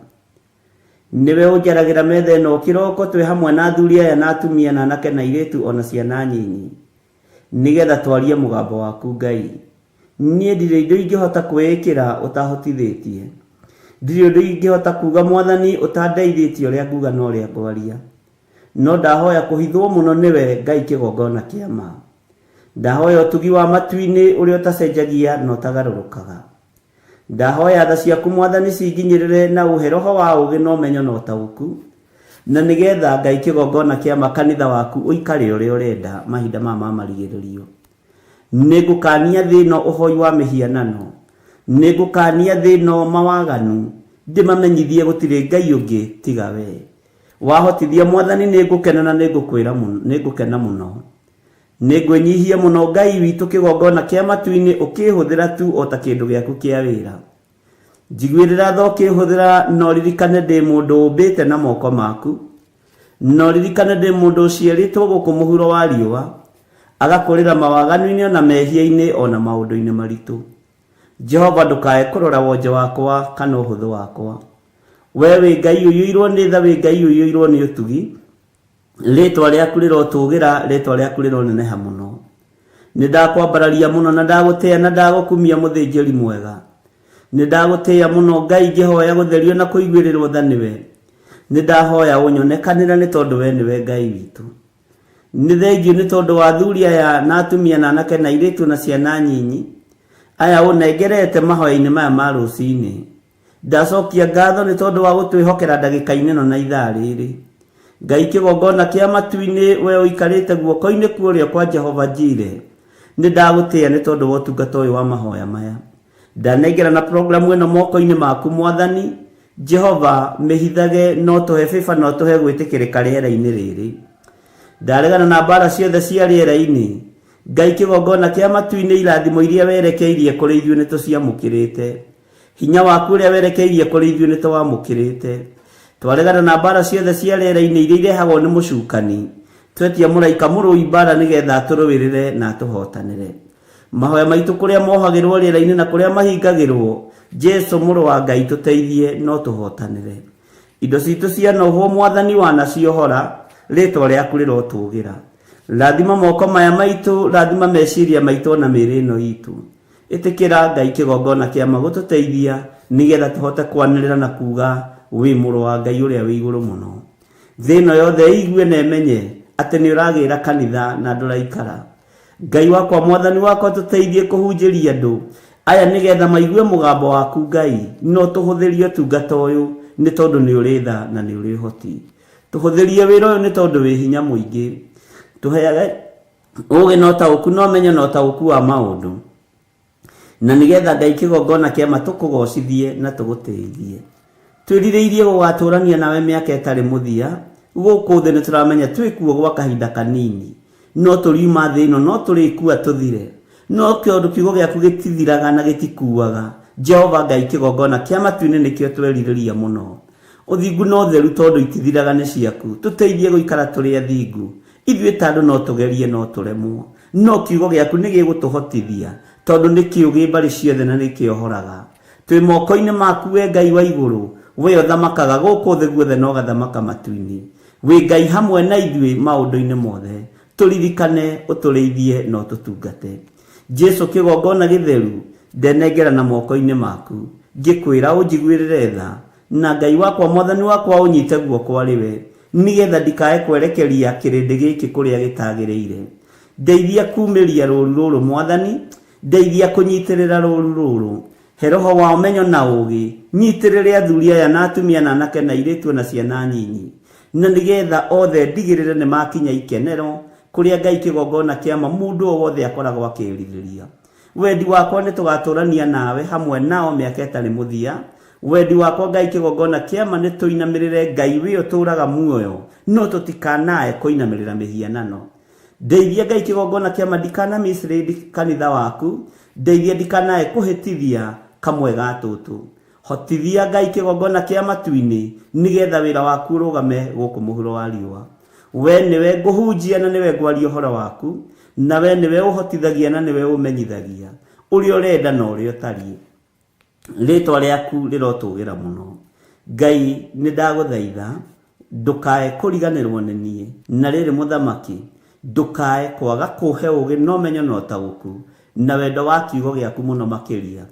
Nĩwe ũnjaragĩra metha ĩno kĩroko twĩ hamwe na athuri aya na atumia na anake na airĩtu ona ciana nyinyi, nĩgetha twarie mũgambo waku Ngai. Niĩ ndirĩ indo ingĩhota kwĩĩkĩra ũtahotithĩtie. Ndirĩ ũndũ ingĩhota kuga Mwathani ũtandeithĩtie ũrĩa nguga na ũrĩa ngwaria. No ndahoya kũhithwo mũno nĩwe Ngai kĩgongona kĩa ma. Ndahoya ũtugi wa matu-inĩ ũrĩa ũtacenjagia na ũtagarũrũkaga. Ndahoya tha ciaku Mwathani cinginyĩrĩre na ũhe roho wa ũũgĩ na ũmenyo na ũtaũku, na nĩgetha Ngai kĩgongona kĩa ma kanitha waku ũikare ũrĩa ũrenda mahinda maya ma marigĩrĩrio. Nĩngũkania thĩ ĩno ũhoi wa mĩhianano, nĩngũkania thĩ ĩno mawaganu, Ndĩmamenyithie gũtirĩ Ngai ũngĩ tiga we. Wahotithia Mwathani nĩngũkena na nĩngũkwĩra mũno, nĩngũkena mũno. Nĩngwĩnyihia mũno Ngai witũ kĩgongona kĩa matu-inĩ ũkĩhũthĩra tu o ta kĩndũ gĩaku kĩa wĩra. Njiguĩrĩra tha ũkĩhũthĩra na ũririkane ndĩ mũndũ ũmbĩte na moko maku. Na ũririkane ndĩ mũndũ ũciarĩtwo gũkũ mũhuro wa riũa, agakũrĩra mawaganu-inĩ o na mehia-inĩ o na maũndũ-inĩ maritũ. Jehova ndũkae kũrora wonje wakwa kana ũhũthũ wakwa. We wĩ Ngai ũiyũirwo nĩ tha, wĩ Ngai ũiyũirwo nĩ ũtugi. Rĩĩtwa rĩaku rĩrotũũgĩra, rĩĩtwa rĩaku rĩroneneha mũno. Nĩ ndakwambararia mũno na ndagũtĩĩa na ndagũkumia mũthĩnjĩri mwega. Nĩ ndagũtĩĩa mũno Ngai ngĩhoya gũtherio na kũiguĩrĩrwo tha nĩwe. Nĩ ndahoya ũnyonekanĩre nĩ tondũ we nĩwe Ngai witũ. Nĩ thengiũ nĩ tondũ wa athuri aya na atumia na anake na airĩtu na ciana nyinyi aya ũnengerete mahoya-inĩ maya ma rũcinĩ. Ndacokia ngatho nĩ tondũ wa gũtwĩhokera ndagĩka-inĩ ĩno na ithaa rĩrĩ. Ngai kĩgongona kĩa matu-inĩ, we ũikarĩte guoko-inĩ kwa ũrĩo kwa Jehova Jire, nĩ ndagũtĩĩa nĩ tondũ wa ũtungata ũyũ wa mahoya maya. Ndanengerana programu ĩno moko-inĩ maku Mwathani, Jehova, mĩhithage na ũtũhe favor na ũtũhe gwĩtĩkĩrĩka rĩera-inĩ rĩrĩ. Ndaregana na mbara ciothe cia rĩera-inĩ. Ngai kĩgongona kĩa matu-inĩ irathimo iria werekeirie kũrĩ ithuĩ nĩ tũciamũkĩrĩte. Hinya waku ũrĩa werekeirie kũrĩ ithuĩ nĩ tũwamũkĩrĩte. Twaregana na mbara ciothe cia rĩera-inĩ iria irehagwo nĩ mũcukani. Twetia mũraika mũrũi mbara nĩgetha atũrũĩrĩre na atũhotanĩre. Mahoya maitũ kũrĩa mohagĩrwo rĩera-inĩ na kũrĩa mahingagĩrwo, Jesu mũrũ wa Ngai tũteithie no tũhotanĩre. Indo citũ cianohwo Mwathani wanaciohora, rĩtwa rĩaku rĩrotũgĩra. Rathima moko maya maitũ, rathima meciria maitũ ona mĩĩrĩ ĩno itũ. Ĩtĩkĩra Ngai kĩgongona kĩa ma gũtũteithia nĩgetha tũhote kwanĩrĩra na kuga wĩ mũrũ wa Ngai ũrĩa wĩ igũrũ mũno. Thĩ ĩno yothe ĩigue na ĩmenye atĩ nĩ ũragĩra kanitha na ndũraikara. Ngai wakwa Mwathani wakwa tũteithie kũhunjĩria andũ aya nĩgetha maigue mũgambo waku Ngai no tũhũthĩrie ũtungata ũyũ nĩ tondũ nĩ ũrĩ tha na nĩ ũrĩ ũhoti. Tũhũthĩrie wĩra ũyũ nĩ tondũ wĩ hinya mũingĩ. Tũheage ũũgĩ na ũtaũku na ũmenyo na ũtaũku wa maũndũ. Na nĩgetha Ngai kĩgongona kĩa ma tũkũgocithie na tũgũtĩithie. Twĩrirĩirie gũgatũrania nawe mĩaka ĩtarĩ mũthia gũkũ thĩ. Nĩ tũramenya twĩ kuo gwa kahinda kanini. No tũriuma thĩ ĩno, no tũrĩkua tũthire. No tondũ kiugo gĩaku gĩtithiraga na gĩtikuaga, Jehova Ngai kĩgongona kĩa matu-inĩ nĩkĩo twerirĩria mũno. Ũthingu na ũtheru tondũ itithiraga nĩ ciaku. Tũteithie gũikara tũrĩ athingu. Ithuĩ ta andũ no tũgerie no tũremwo. No kiugo gĩaku nĩ gĩgũtũhotithia, tondũ nĩ kĩũgĩ mbarĩ ciothe na nĩ kĩohoraga. Twĩ moko-inĩ maku we Ngai wa igũrũ, we ũthamakaga gũkũ thĩ guothe na ũgathamaka matu-inĩ. Wĩ Ngai hamwe na ithuĩ maũndũ-inĩ mothe. Tũririkane, ũtũrĩithie na ũtũtungate. Jesu kĩgongona gĩtheru, ndenengerana moko-inĩ maku, ngĩkwĩra ũnjiguĩrĩre tha, na Ngai wakwa Mwathani wakwa ũnyite guoko arĩ we, nĩgetha ndikae kwerekeria kĩrĩndĩ gĩkĩ kũrĩa gĩtagĩrĩire. Ndeithia kumĩria rũru rũrũ Mwathani, ndeithia kũnyitĩrĩra rũru rũrũ. He roho wa ũmenyo na ũũgĩ, nyitĩrĩre athuri aya na atumia na anake na airĩtu o na ciana nyinyi, na nĩgetha othe ndigĩrĩre nĩ makinya ikenero kũrĩa Ngai kĩgongona kĩa ma mũndũ o wothe akoragwo akĩĩrirĩria. Wendi wakwa nĩ tũgatũrania nawe hamwe nao mĩaka ĩtarĩ mũthia. Wendi wakwa Ngai kĩgongona kĩa ma nĩ tũinamĩrĩre Ngai wĩ ũtũraga muoyo, no tũtikanae kũinamĩrĩra mĩhianano. Ndeithia Ngai kĩgongona kĩa ma ndikana mislead kanitha waku, ndeithia ndikanae kũhĩtithia kamwe ga tũtũ. Hotithia Ngai kĩgongona kĩa matu-inĩ nĩgetha wĩra waku ũrũgame gũkũ mũhuro wa riũa. We nĩwe ngũhunjia na nĩwe ngwaria ũhoro waku, na we nĩwe ũhotithagia na nĩwe ũmenyithagia ũrĩa ũrenda na ũrĩa ũtariĩ. Rĩtwa rĩaku rĩrotũgĩra mũno. Ngai nĩ ndagũthaitha ndũkae kũriganĩrwo nĩ niĩ. Na rĩrĩ mũthamaki, ndũkae kwaga kũhe ũũgĩ na ũmenyo na ũtaũku na wendo wa kiugo gĩaku mũno makĩria,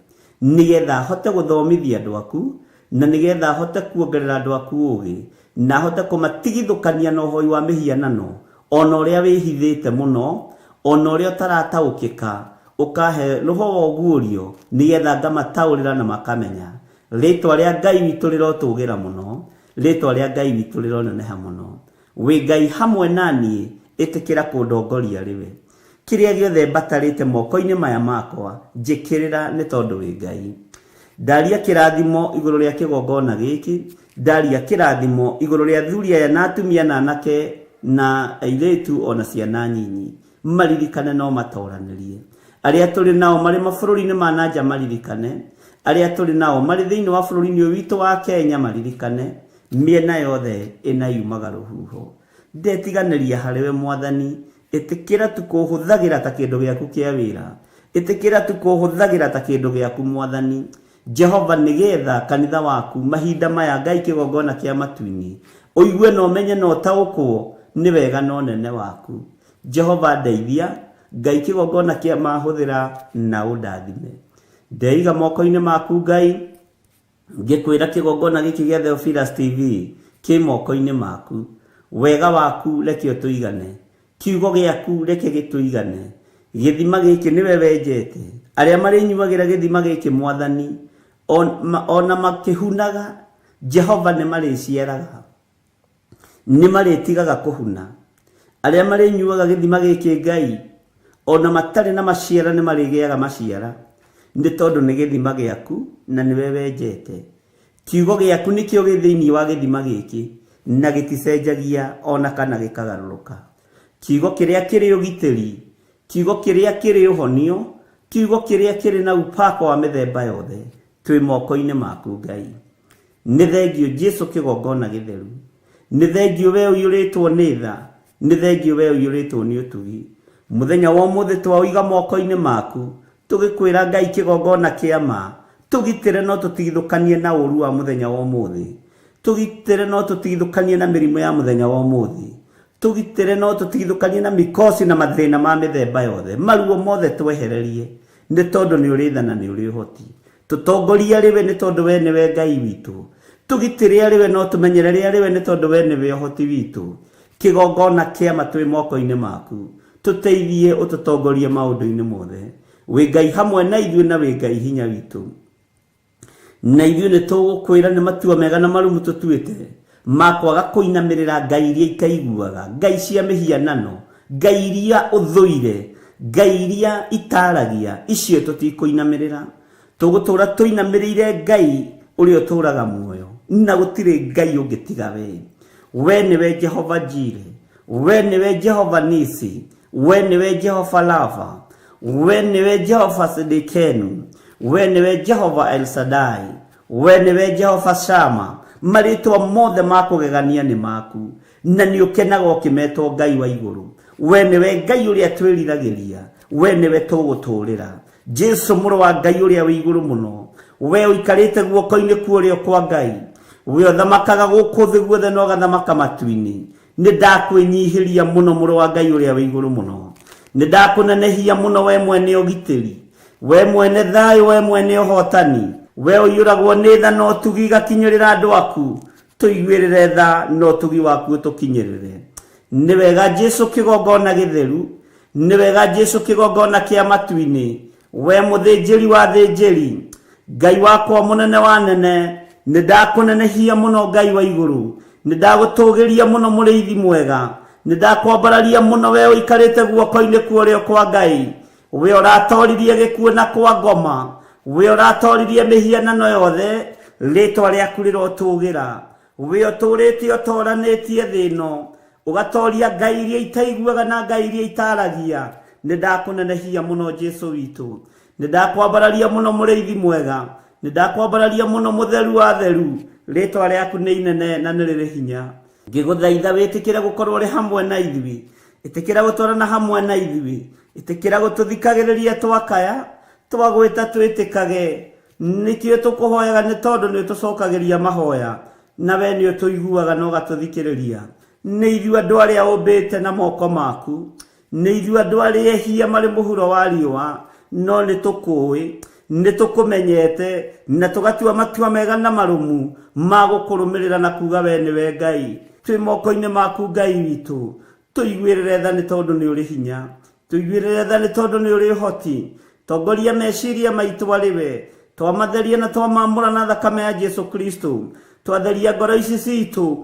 nĩgetha hote gũthomithia andũ aku, na nĩgetha hote kuongerera andũ aku ũũgĩ, na hote kũmatigithũkania na ũhoi wa mĩhianano, o na ũrĩa wĩhithĩte mũno, o na ũrĩa ũtarataũkĩka, ũkahe roho wa ũguũrio, nĩgetha ngamataũrĩra na makamenya. Rĩĩtwa rĩa Ngai witũ rĩrotũgĩra mũno, rĩĩtwa rĩa Ngai witũ rĩroneneha mũno. Wĩ Ngai hamwe na niĩ, ĩtĩkĩra kũndongoria rĩwe. Kĩrĩa gĩothe mbatarĩte moko-inĩ maya makwa, njĩkĩrĩra nĩ tondũ wĩ Ngai. Ndaria kĩrathimo igũrũ rĩa kĩgongona gĩkĩ, ndaria kĩrathimo igũrũ rĩa athuri aya na atumia na anake na airĩtu ona ciana nyinyi. Maririkane no matoranĩrie. Arĩa tũrĩ nao marĩ mabũrũri-inĩ ma na nja maririkane, arĩa tũrĩ nao marĩ thĩinĩ wa bũrũri-inĩ ũyũ witũ wa Kenya maririkane, mĩena yothe ĩna yumaga rũhuho. Ndetiganĩria harĩ we Mwathani, ĩtĩkĩra tu kũhũthagĩra ta kĩndũ gĩaku kĩa wĩra. Ĩtĩkĩra tu kũhũthagĩra ta kĩndũ gĩaku Mwathani. Jehova nĩgetha kanitha waku mahinda maya Ngai kĩgongona kĩa matu-inĩ ũigue na ũmenye na ũtaũkwo nĩ wega na ũnene waku. Jehova ndeithia, Ngai kĩgongona kĩa mahũthĩra na ũndathime. Ndeiga moko-inĩ maku Ngai, ngĩkwĩra kĩgongona gĩkĩ gĩa Theophilus TV kĩ moko-inĩ maku. Wega waku reke ũtũigane, kiugo gĩaku reke gĩtũigane. Gĩthima gĩkĩ nĩwe wenjete, arĩa marĩnyuagĩra gĩthima gĩkĩ Mwathani, ona makĩhunaga, Jehova nĩ marĩciaraga, nĩ marĩtigaga kũhuna. Arĩa marĩnyuaga gĩthima gĩkĩ Ngai, ona matarĩ na maciara nĩ marĩgĩaga maciara, nĩ tondũ nĩ gĩthima gĩaku na nĩwe wenjete. Kiugo gĩaku nĩkĩo gĩ thĩinĩ wa gĩthima gĩkĩ, na gĩticenjagia ona kana gĩkagarũrũka. Kiugo kĩrĩa kĩrĩ ũgitĩri, kiugo kĩrĩa kĩrĩ ũhonio, kiugo kĩrĩa kĩrĩ na upako wa mĩthemba yothe, twĩ moko-inĩ maku Ngai. Nĩ thengio Jesu kĩgongona gĩtheru, nĩ thengio we ũiyũrĩtwo nĩ tha, nĩ thengio we ũiyũrĩtwo nĩ ũtugi. Mũthenya wa ũmũthĩ twaũiga moko-inĩ maku, tũgĩkwĩra Ngai kĩgongona kĩa ma, tũgitĩre no tũtigithũkanie na ũru wa mũthenya wa ũmũthĩ. Tũgitĩre no tũtigithũkanie na mĩrimũ ya mũthenya wa ũmũthĩ. Tũgitĩre no tũtigithũkanie na mikosi na mathĩna ma mĩthemba yothe. Maruo mothe twehererie, nĩ tondũ nĩ ũrĩ tha na nĩ ũrĩ ũhoti. Tũtongorie arĩ we nĩ tondũ we nĩwe Ngai witũ. Tũgitĩre arĩ we no tũmenyerere arĩ we nĩ tondũ we nĩwe ũhoti witũ. Kĩgongona kĩa ma twĩ moko-inĩ maku. Tũteithie ũtũtongorie maũndũ-inĩ mothe. Wĩ Ngai hamwe na ithuĩ na wĩ Ngai hinya witũ. Na ithuĩ nĩ tũgũkwĩra nĩ matua mega na marumu tũtuĩte ma kwaga kũinamĩrĩra ngai iria itaiguaga, ngai cia mĩhianano, ngai iria ũthũire, ngai iria itaragia, icio tũtikũinamĩrĩra. Tũgũtũra tũinamĩrĩire Ngai ũrĩa ũtũraga muoyo, na gũtirĩ Ngai ũngĩ tiga we. We nĩwe Jehova Jire, we nĩwe Jehova Nisi, we nĩwe Jehova Rafa, we nĩwe Jehova Sidikenu, we nĩwe Jehova El Shaddai, we nĩwe Jehova Shama. Marĩtwa mothe ma kũgegania nĩ maku, na nĩ ũkenaga ũkĩmetwo Ngai wa igũrũ. We nĩwe Ngai ũrĩa twĩriragĩria, we nĩwe tũgũtũũrĩra. Jesu mũrũ wa Ngai ũrĩa wĩ igũrũ mũno, we ũikarĩte guoko-inĩ kwa ũrĩo kwa Ngai, we ũthamakaga gũkũ thĩ guothe na ũgathamaka matu-inĩ. Nĩ ndakwĩnyihĩria mũno mũrũ wa Ngai ũrĩa wĩ igũrũ mũno. Nĩ ndakũnenehia mũno we mwene ũgitĩri, we mwene thayũ, we mwene ũhotani, we ũiyũragwo nĩ tha na ũtugi igakinyĩrĩra andũ aku. Tũiguĩrĩre tha na ũtugi waku ũtũkinyĩrĩre. Nĩ wega Jesu kĩgongona gĩtheru, nĩ wega Jesu kĩgongona kĩa matu-inĩ, we mũthĩnjĩri wa thĩnjĩri, Ngai wakwa mũnene wa nene, nĩ ndakũnenehia mũno Ngai wa igũrũ, nĩ ndagũtũgĩria mũno mũrĩithi mwega, nĩ ndakwambararia mũno we ũikarĩte guoko-inĩ kwa ũrĩo kwa Ngai, we ũratoririe gĩkuũ na kwa ngoma, we ũratoririe mĩhianano yothe, rĩtwa rĩaku rĩrotũgĩra. We ũtũrĩte ũtoranĩtie thĩ ĩno, ũgatoria ngai iria itaiguaga na ngai iria itaragia. Nĩ ndakũnenehia mũno Jesu witũ, nĩ ndakwambararia mũno mũrĩithi mwega, nĩ ndakwambararia mũno mũtheru wa theru. Rĩtwa rĩaku nĩ inene na nĩ rĩrĩ hinya. Ngĩgũthaitha wĩtĩkĩre gũkorwo ũrĩ hamwe na ithuĩ, ĩtĩkĩra gũtwarana hamwe na ithuĩ, ĩtĩkĩra gũtũthikagĩrĩria twakaya, twagwĩta twĩtĩkage. Nĩkĩo tũkũhoyaga nĩ tondũ nĩ ũtũcokagĩria mahoya, na we nĩ ũtũiguaga na ũgatũthikĩrĩria. Nĩ ithuĩ andũ arĩa ũmbĩte na moko maku, nĩ ithuĩ andũ arĩa ehia marĩ mũhuro wa riũa, no nĩ tũkũĩ, nĩ tũkũmenyete, na tũgatua matua mega na marũmu ma gũkũrũmĩrĩra na kuga we nĩwe Ngai. Twĩ moko-inĩ maku Ngai witũ, tũiguĩrĩre tha nĩ tondũ nĩ ũrĩ hinya, tũiguĩrĩre tha nĩ tondũ nĩ ũrĩ ũhoti. Tongoria meciria maitũ arĩ we, twamatheria na twamamũra na thakame ya Jesu Kristo, twatheria ngoro ici citũ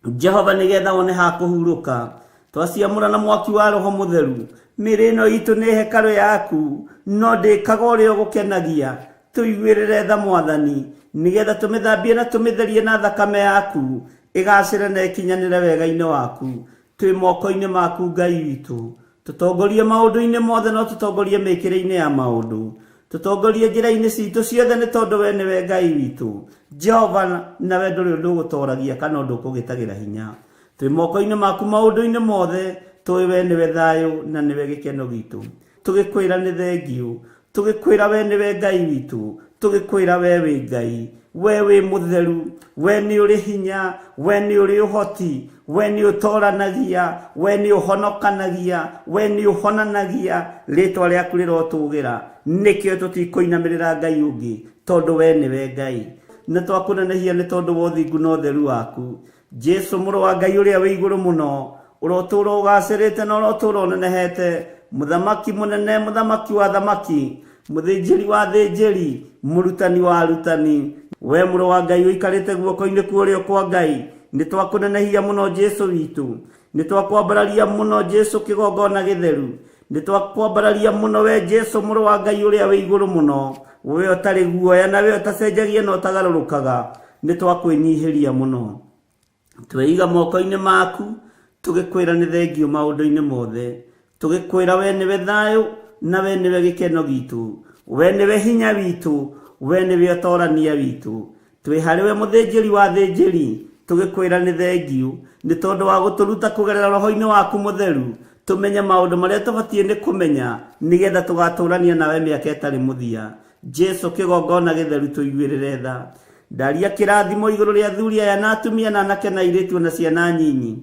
Jehova nĩgetha wone ha kũhurũka, twaciamũra na mwaki wa Roho Mũtheru. Mĩĩrĩ ĩno itũ nĩ hekarũ yaku, no ndĩkaga ũrĩa ũgũkenagia. Tũiguĩrĩre tha Mwathani, nĩgetha tũmĩthambie na tũmĩtherie na thakame yaku, ĩgacĩre na ĩkinyanĩre wega-inĩ waku. Twĩ moko-inĩ maku Ngai witũ. Tũtongorie maũndũ-inĩ mothe no tũtongorie mĩkĩre-inĩ ya maũndũ. Tũtongorie njĩra-inĩ citũ ciothe nĩ tondũ we nĩwe Ngai witũ. Jehova, nawe ndũrĩ ũndũ ũgũtoragia kana ũndũ ũkũgĩtagĩra hinya. Twĩ moko-inĩ maku maũndũ-inĩ mothe, tũĩ we nĩwe thayũ na nĩwe gĩkeno gitũ. Tũgĩkwĩra nĩ thengiũ, tũgĩkwĩra we nĩwe Ngai witũ, tũgĩkwĩra we wĩ Ngai, we wĩ mũtheru, we nĩ ũrĩ hinya, we nĩ ũrĩ ũhoti, we nĩ ũtoranagia, we nĩ ũhonokanagia, we nĩ ũhonanagia, rĩtwa rĩaku rĩrotũgĩra. Nĩkĩo tũtikũinamĩrĩra Ngai ũngĩ, tondũ we nĩwe Ngai. Nĩ twakũnenehia nĩ tondũ wa ũthingu na ũtheru waku. Jesu mũrũ wa Ngai ũrĩa wĩ igũrũ mũno, ũrotũũra ũgacĩrĩte na ũrotũũra ũnenehete, mũthamaki mũnene, mũthamaki wa thamaki, mũthĩnjĩri wa thĩnjĩri, mũrutani wa arutani. We mũrũ wa Ngai ũikarĩte guoko-inĩ kwa ũrĩo kwa Ngai, nĩ twakũnenehia mũno Jesu witũ, nĩ twakwambararia mũno Jesu kĩgongona gĩtheru, nĩ twakwambararia mũno we Jesu mũrũ wa Ngai ũrĩa wĩ igũrũ mũno, we ũtarĩ guoya na we ũtacenjagia na ũtagarũrũkaga, nĩ twakwĩnyihĩria mũno. Tweiga moko-inĩ maku, tũgĩkwĩra nĩ thengiũ maũndũ-inĩ mothe, tũgĩkwĩra we nĩwe thayũ na we nĩwe gĩkeno gitũ, we nĩwe hinya witũ, we nĩwe ũtorania witũ. Twĩ harĩ we mũthĩnjĩri wa thĩnjĩri, tũgĩkwĩra nĩ thengiũ nĩ tondũ wa gũtũruta kũgerera roho-inĩ waku mũtheru, tũmenye maũndũ marĩa tũbatiĩ nĩ kũmenya nĩgetha tũgatũrania nawe mĩaka ĩtarĩ mũthia. Jesu kĩgongona gĩtheru tũiguĩrĩre tha. Ndaria kĩrathimo igũrũ rĩa athuri aya na atumia na anake na airĩtu na ciana nyinyi.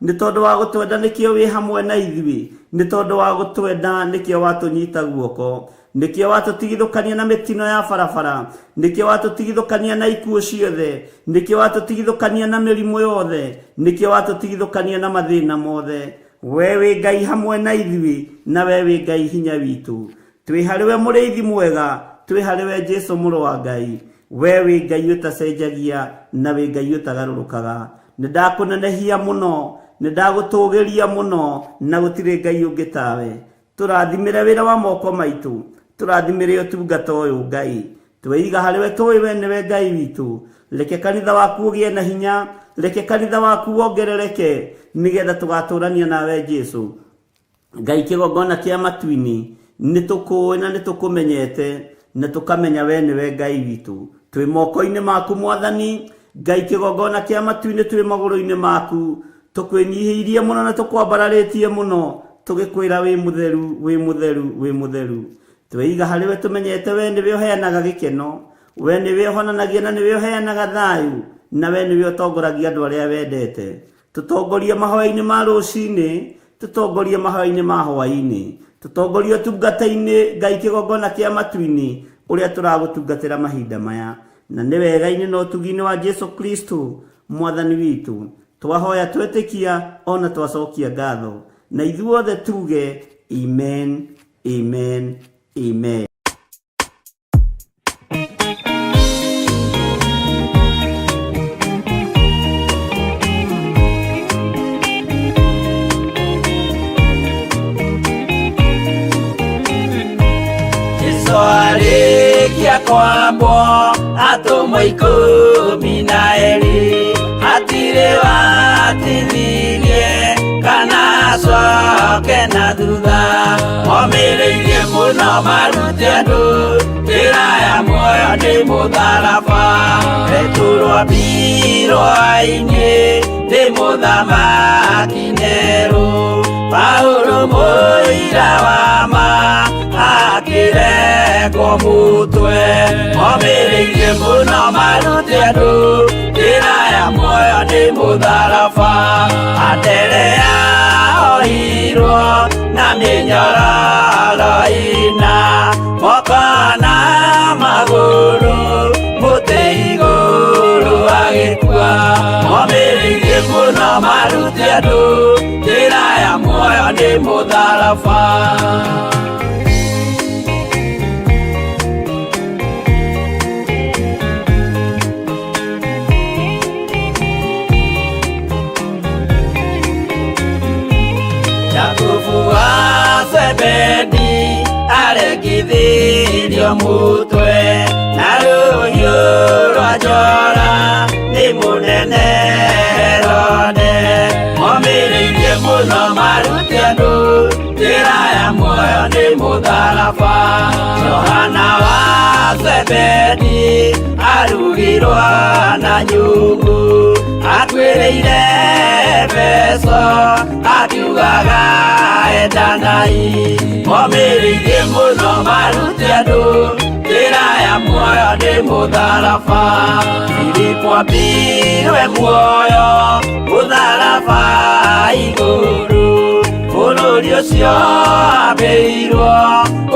Nĩ tondũ wa gũtwenda nĩkĩo wĩ hamwe na ithuĩ, nĩ tondũ wa gũtwenda nĩkĩo watũnyita guoko, nĩkĩo watũtigithũkania na mĩtino ya barabara, nĩkĩo watũtigithũkania na ikuũ ciothe, nĩkĩo watũtigithũkania na mĩrimũ yothe, nĩkĩo watũtigithũkania na mathĩna mothe. We wĩ Ngai hamwe na ithuĩ, na we wĩ Ngai hinya witũ. Twĩ harĩ we mũrĩithi mwega, twĩ harĩ we Jesu mũrũ wa Ngai. We wĩ Ngai ũtacenjagia na wĩ Ngai ũtagarũrũkaga. Nĩ ndakũnenehia mũno, nĩ ndagũtũgĩria mũno, na gũtirĩ Ngai ũngĩ tawe. Tũrathimĩre wĩra wa moko maitũ, tũrathimĩre ũtungata ũyũ Ngai. Tweiga harĩ we tũĩ we nĩwe Ngai witũ. Reke kanitha waku ũgĩe na hinya, reke kanitha waku wongerereke, nĩgetha tũgatũrania nawe Jesu. Ngai kĩgongona kĩa matu-inĩ, nĩ tũkũĩ na nĩ tũkũmenyete, na tũkamenya we nĩwe Ngai witũ. Twĩ moko-inĩ maku Mwathani, Ngai kĩgongona kĩa matu-inĩ twĩ magũrũ-inĩ maku, tũkwĩnyihĩirie mũno na tũkwambararĩtie mũno, tũgĩkwĩra wĩ mũtheru, wĩ mũtheru, wĩ mũtheru. Tweiga harĩ we tũmenyete we nĩwe ũheanaga gĩkeno, we nĩwe ũhonanagia na nĩwe ũheanaga thayũ, na we nĩwe ũtongoragia andũ arĩa wendete. Tũtongorie mahoya-inĩ ma rũcinĩ, tũtongorie mahoya-inĩ ma hwaĩ-inĩ, tũtongorie ũtungata-inĩ Ngai kĩgongona kĩa matu-inĩ ũrĩa tũragũtungatĩra mahinda maya. Na nĩ wega-inĩ na ũtugi-inĩ wa Jesu Kristo Mwathani witũ, twahoya twetĩkia ona twacokia ngatho, na ithuothe tuge amen, amen, amen. Jesu arĩkia kwambwo atũmwo ikũmi na erĩ, hatirĩ watithirie kana acoke na thutha, momĩrĩirie mũno marute andũ njĩra ya muoyo nĩ mũtharaba, Petero ambirwo ainĩ nĩ mũthamaki Nero, Paulo mũira wa ma akĩrengwo mũtwe, momĩrĩirie mũno marute andũ njĩra ya muoyo nĩ mũtharaba, Anderea ohirwo na mĩnyororo ĩna, moko na magũrũ mũtĩ igũrũ agĩkua, momĩrĩirie mũno marute andũ njĩra ya muoyo nĩ mũtharaba. Jakubu wa Zebedi aregithirio mũtwe, Yohana wa Zebedi arugirwo na nyungu atwĩrĩire Efeso akiugaga endanai momĩrĩirie mũno marute andũ njĩra ya muoyo nĩ mũtharaba Filipo ambirwe muoyo mũtharaba igũrũ bũrũri ũcio ambĩirwo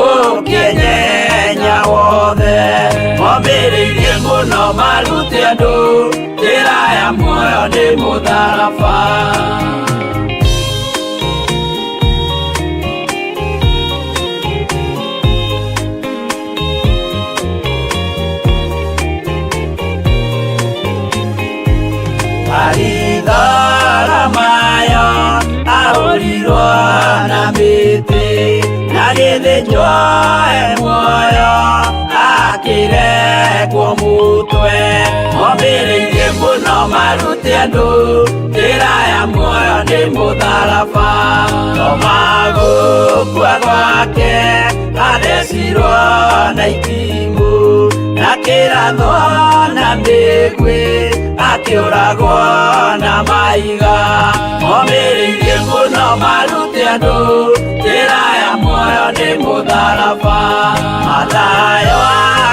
ũkĩnyenya wothe momĩrĩirie mũno marute andũ njĩra ya muoyo nĩ mũtharaba. Mayo ahũrirwo na mĩtĩ na gĩthĩnjwo e muoyo akĩrekwo mũtwe momĩrĩirie mũno marute andũ njĩra ya muoyo nĩ mũtharaba Toma gũkua gwake athecirwo na itimũ na kĩrathwo na mĩguĩ akĩũragwo na mahiga momĩrĩirie mũno marute andũ njĩra ya muoyo nĩ mũtharaba Mathayo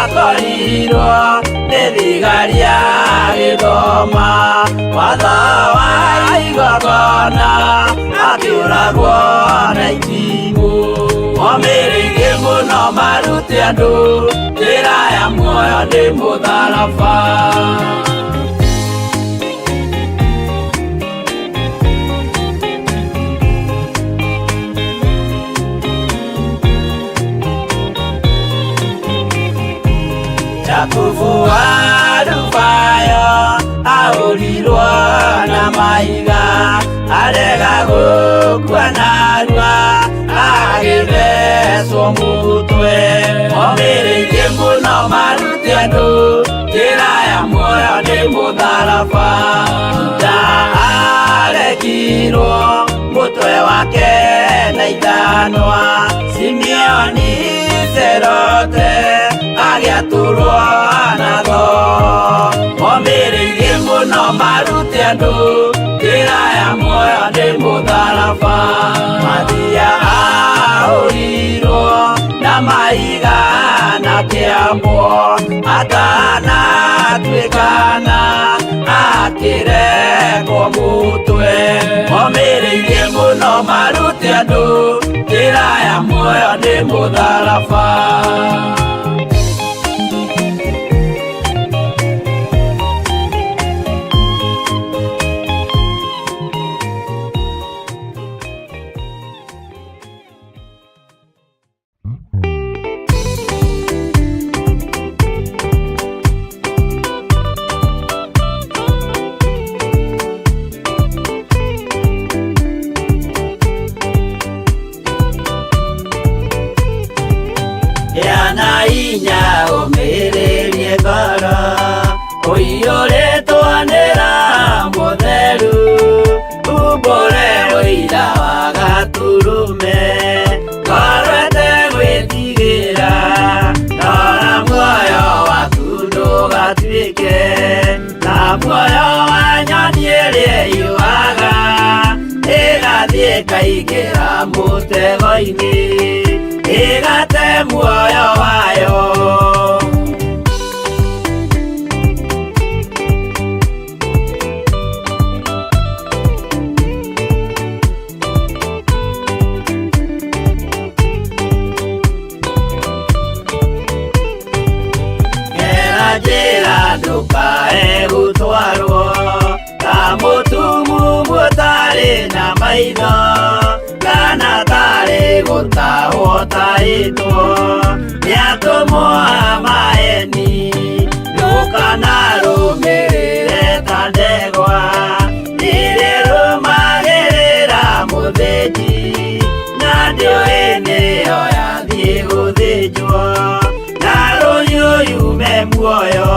akorirwo nĩ thigari agĩthoma watho wa igongona akĩũragwo na itimũ momĩrĩirie mũno marute andũ njĩra ya muoyo nĩ mũtharaba. Jakubu wa Alufayo ahũrirwo na mahiga arega gũkua narua agĩthecwo mũtwe momĩrĩirie mũno marute andũ njĩra ya muoyo nĩ mũtharaba Juda arekirwo mũtwe wake na ithanwa Simeoni Serote agĩatũrwo na thoo momĩrĩirie mũno marute andũ njĩra ya muoyo nĩ mũtharaba Mathia ahũrirwo na mahiga na kĩambwo atanatuĩkana akĩrekwo mũtwe momĩrĩirie mũno marute andũ njĩra ya muoyo nĩ mũtharaba. Ĩkaingĩra mũtego-inĩ ĩgate muoyo wayo. Gera njĩra ndũkae gũtwarwo ta mũtumumu ũtarĩ na maitho kana tarĩ gũtahwo tahĩtwo nĩ atũmwo a maeni ndũkanarũmĩrĩre ta ndegwa irĩrũmagĩrĩra mũthĩnji na ndĩũĩ nĩyo yathiĩ gũthĩnjwo na rũhiũ yume muoyo.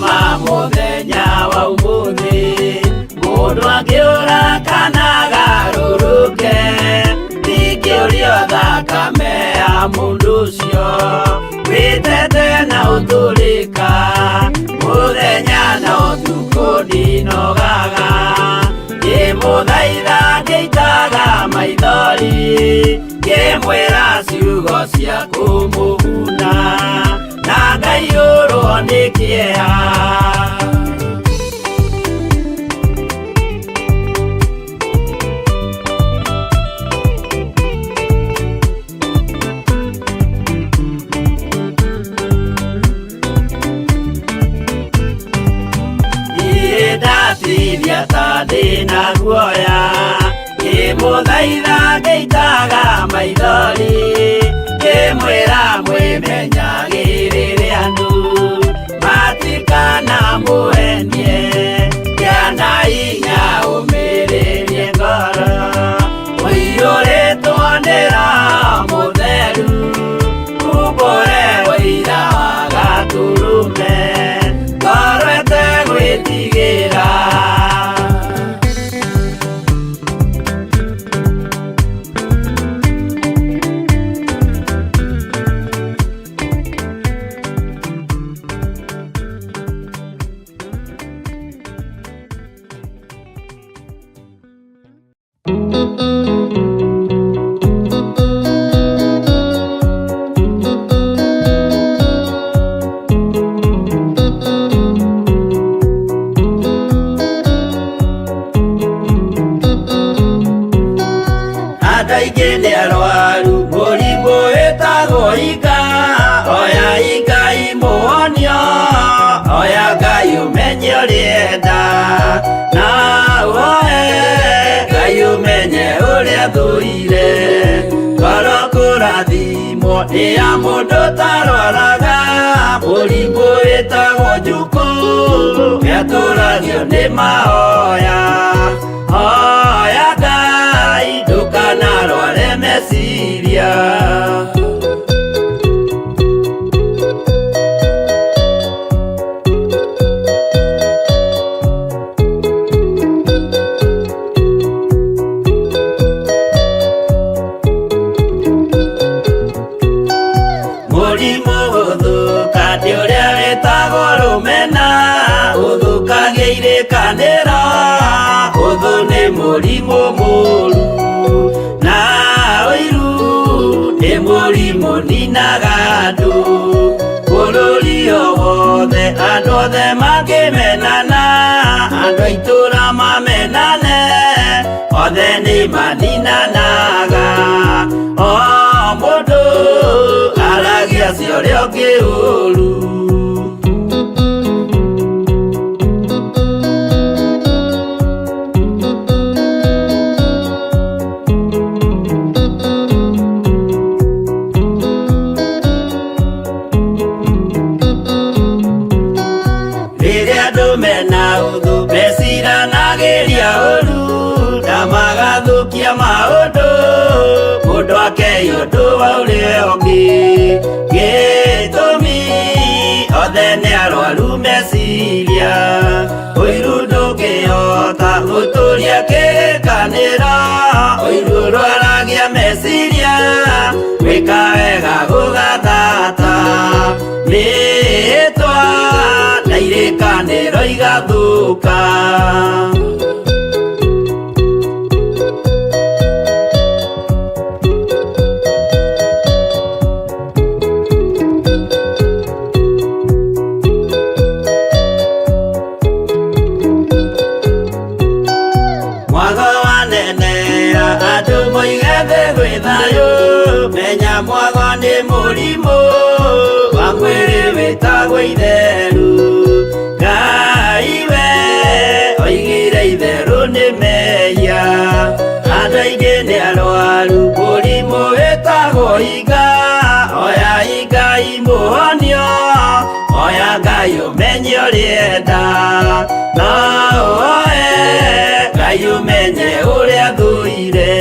ma mũthenya wa ũmũthĩ mũndũ angĩũra kana agarũrũke ndingĩũrio thakame ya mũndũ ũcio wĩtete na ũtũrĩka mũthenya na ũtukũ ndinogaga ngĩmũthaitha ngĩitaga maithori ngĩmwĩra ciugo cia kũmũguna na ngaiyũrwo nĩ kĩeha. Ndatirĩa ta ndĩna guoya ngĩmũthaitha ngĩitaga maithori ngĩmwĩra mwĩmenyagĩrĩre andũ matikanamũhenie kĩana hinya ũmĩrĩrie ngoro ũiyũrĩtwo nĩ Roho Mũtheru umbũre ũira wa Gatũrũme ngoro ĩtegwĩtigĩra. Andũ aingĩ nĩ arwaru mũrimũ wĩtagwo ika oya Ngai mũhonio oya Ngai ũmenye ũrĩa enda na ũhoe Ngai ũmenye ũrĩa thũire ngoro kũrathimwo nĩ ya mũndũ ũtarwaraga mũrimũ wĩtagwo njukũ nĩatũragio nĩ mahoya hoya Ngai ndũkanarware meciria. Mũrimũ gũthũka nĩ ũrĩa wĩtagwo rũmena ũthũkagia irĩkanĩro ũthũ nĩ mũrimũ mũũru na ũiru nĩ mũrimũ ninaga andũ bũrũri o wothe andũ othe mangĩmenana andũ a itũũra mamenane othe nĩ maninanaga o mũndũ aragia cia ũrĩa ũngĩ ũũru. Rĩrĩa andũ mena ũthũ meciranagĩria ũũru na magathũkia maũndũ mũndũ akei ũndũ wa ũrĩa ũngĩ gĩtũmi othe nĩ arwaru meciria ũiru ndũngĩhota gũtũria kĩrĩkanĩro ũiru ũrwaragia meciria gwĩka wega gũgathata mĩĩtwa na irĩkanĩro igathũka. Mwago wanenea andũ moige thĩ gwĩ thayũ menya mwago nĩ mũrimũ wa mwĩrĩ wĩtagwo itheru Ngai we oigire itherũ nĩ mehia andũ aingĩ nĩ arwaru mũrimũ wĩtagwo iga oya Ngai mũhonio oya Ngai ũmenye ũrĩa enda na ũhoe Ngai ũmenye ũrĩa thũire.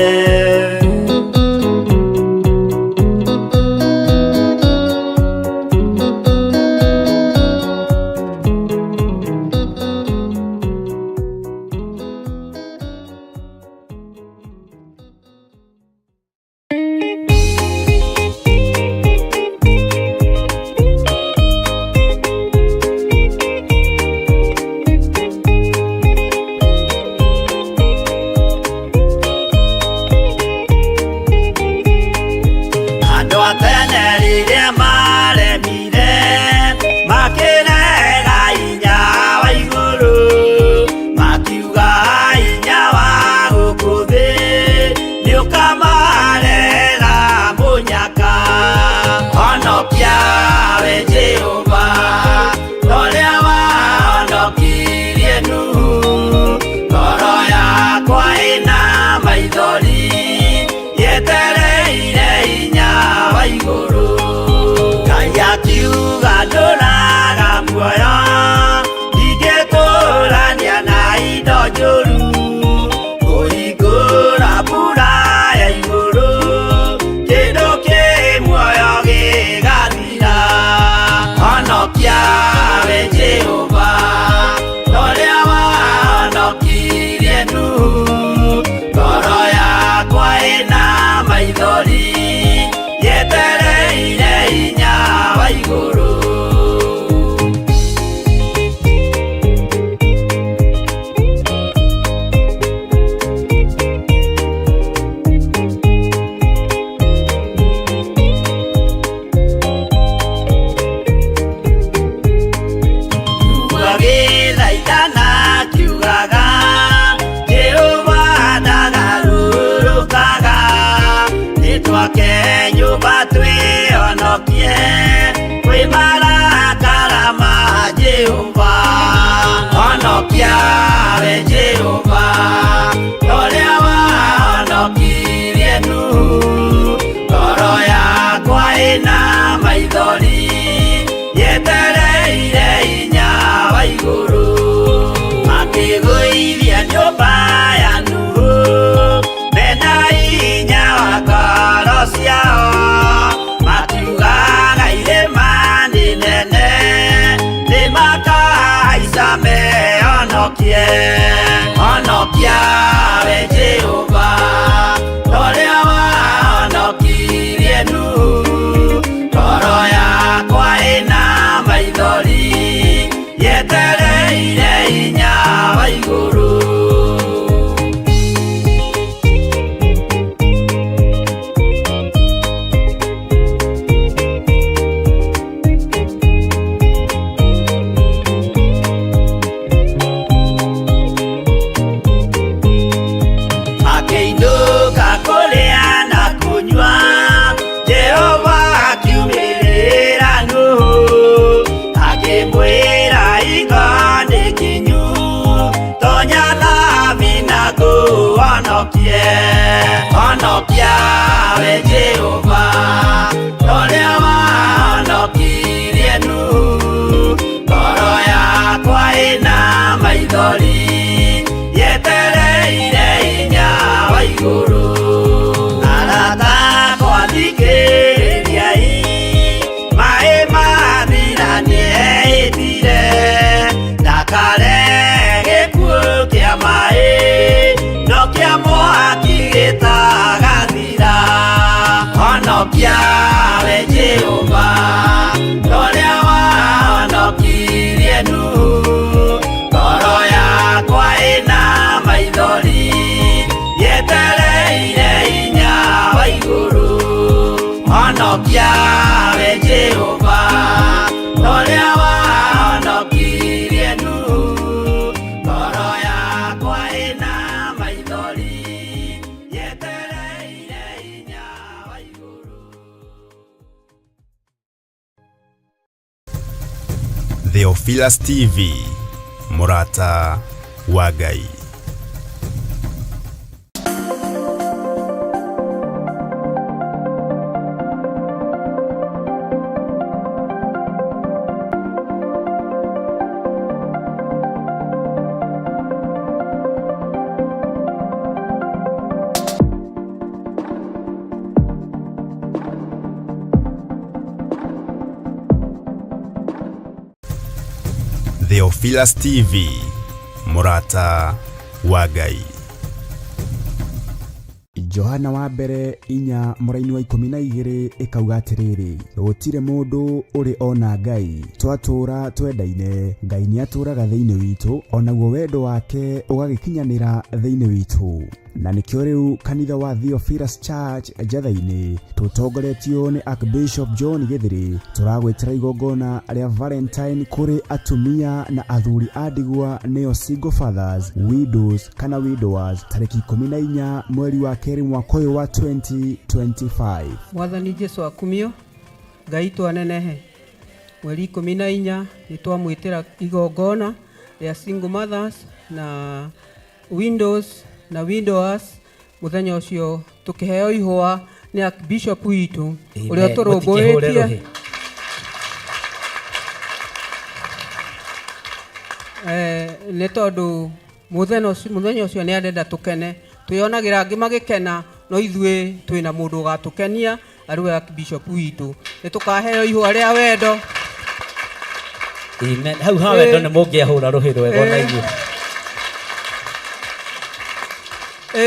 honokie kwĩ marakara ma Jehova honokia we Jehova ũrĩa wahonokirie Nuhu ngoro yakwa ĩna maithori yetereire hinya wa igũrũ makĩgũithia nyũmba ya Nuhu mena hinya wa ngoro ciao makiugaga irĩma nĩ nene nĩmakahaica mehonokie honokia we Jehova ũrĩa wahonokirie Nuhu ngoro yakwa ĩna maithori yetereire hinya wa igũrũ. Makĩinũka kũrĩa na kũnyua Jehova akiumĩrĩra Nuhu akĩmwĩra igo nĩ kinyu tonya thabina ngũhonokie honokia we Jehova ũrĩa wahonokirie Nuhu ngoro yakwa ĩna maithori yetereire hinya wa igũrũ arata akwa thikĩrĩriai maĩ mathira nĩehĩtire ndakare gĩkuũ kĩa maĩ no kĩa mwaki gĩtagathira honokia we Jehova ũrĩa wahonokirie Nuhu ngoro yakwa ĩna maithori yetereire hinya wa igũrũ honokia we Jehova ũrĩa wahonokirie Nuhu ngoro yakwa ĩna maithori yetereire hinya wa igũrũ. Theophilus TV, Mũrata wa Ngai. Theophilus TV, Mũrata wa Ngai. Johana wa mbere 4 mũraini wa 12 ĩkauga atĩrĩrĩ, gũtirĩ mũndũ ũrĩ ona Ngai, twatũũra twendaine, Ngai nĩatũũraga thĩinĩ witũ, onaguo wendo wake ũgagĩkinyanĩra thĩinĩ witũ. Na nĩkĩo rĩu kanitha wa Theophilus Church Njatha-inĩ tũtongoretio nĩ Archbishop John Gĩthĩrĩ tũragwĩtĩra igongona rĩa Valentine kũrĩ atumia na athuri a ndigwa nĩo single fathers, widows kana widowers tarĩki 14 mweri wa kerĩ mwaka ũyũ wa 2025. Mwathani Jesu akumio, Ngai twanenehe. Mweri 14 nĩ twamwĩtĩra igongona rĩa single mothers na widows na widowers. Mũthenya ũcio tũkĩheo ihũa nĩ Archbishop witũ ũrĩa Amen. Mũtikĩhũre tũrũmbũĩtie rũhĩ. Nĩ tondũ mũthenya ũcio nĩ arenda tũkene, twĩonagĩra angĩ magĩkena, no ithuĩ twĩna mũndũ ũgatũkenia arĩ we Archbishop witũ. Nĩ tũkaheo ihũa rĩa wendo. Amen. Hau ha wendo nĩ mũngĩahũra rũhĩ rwega ona inyuĩ.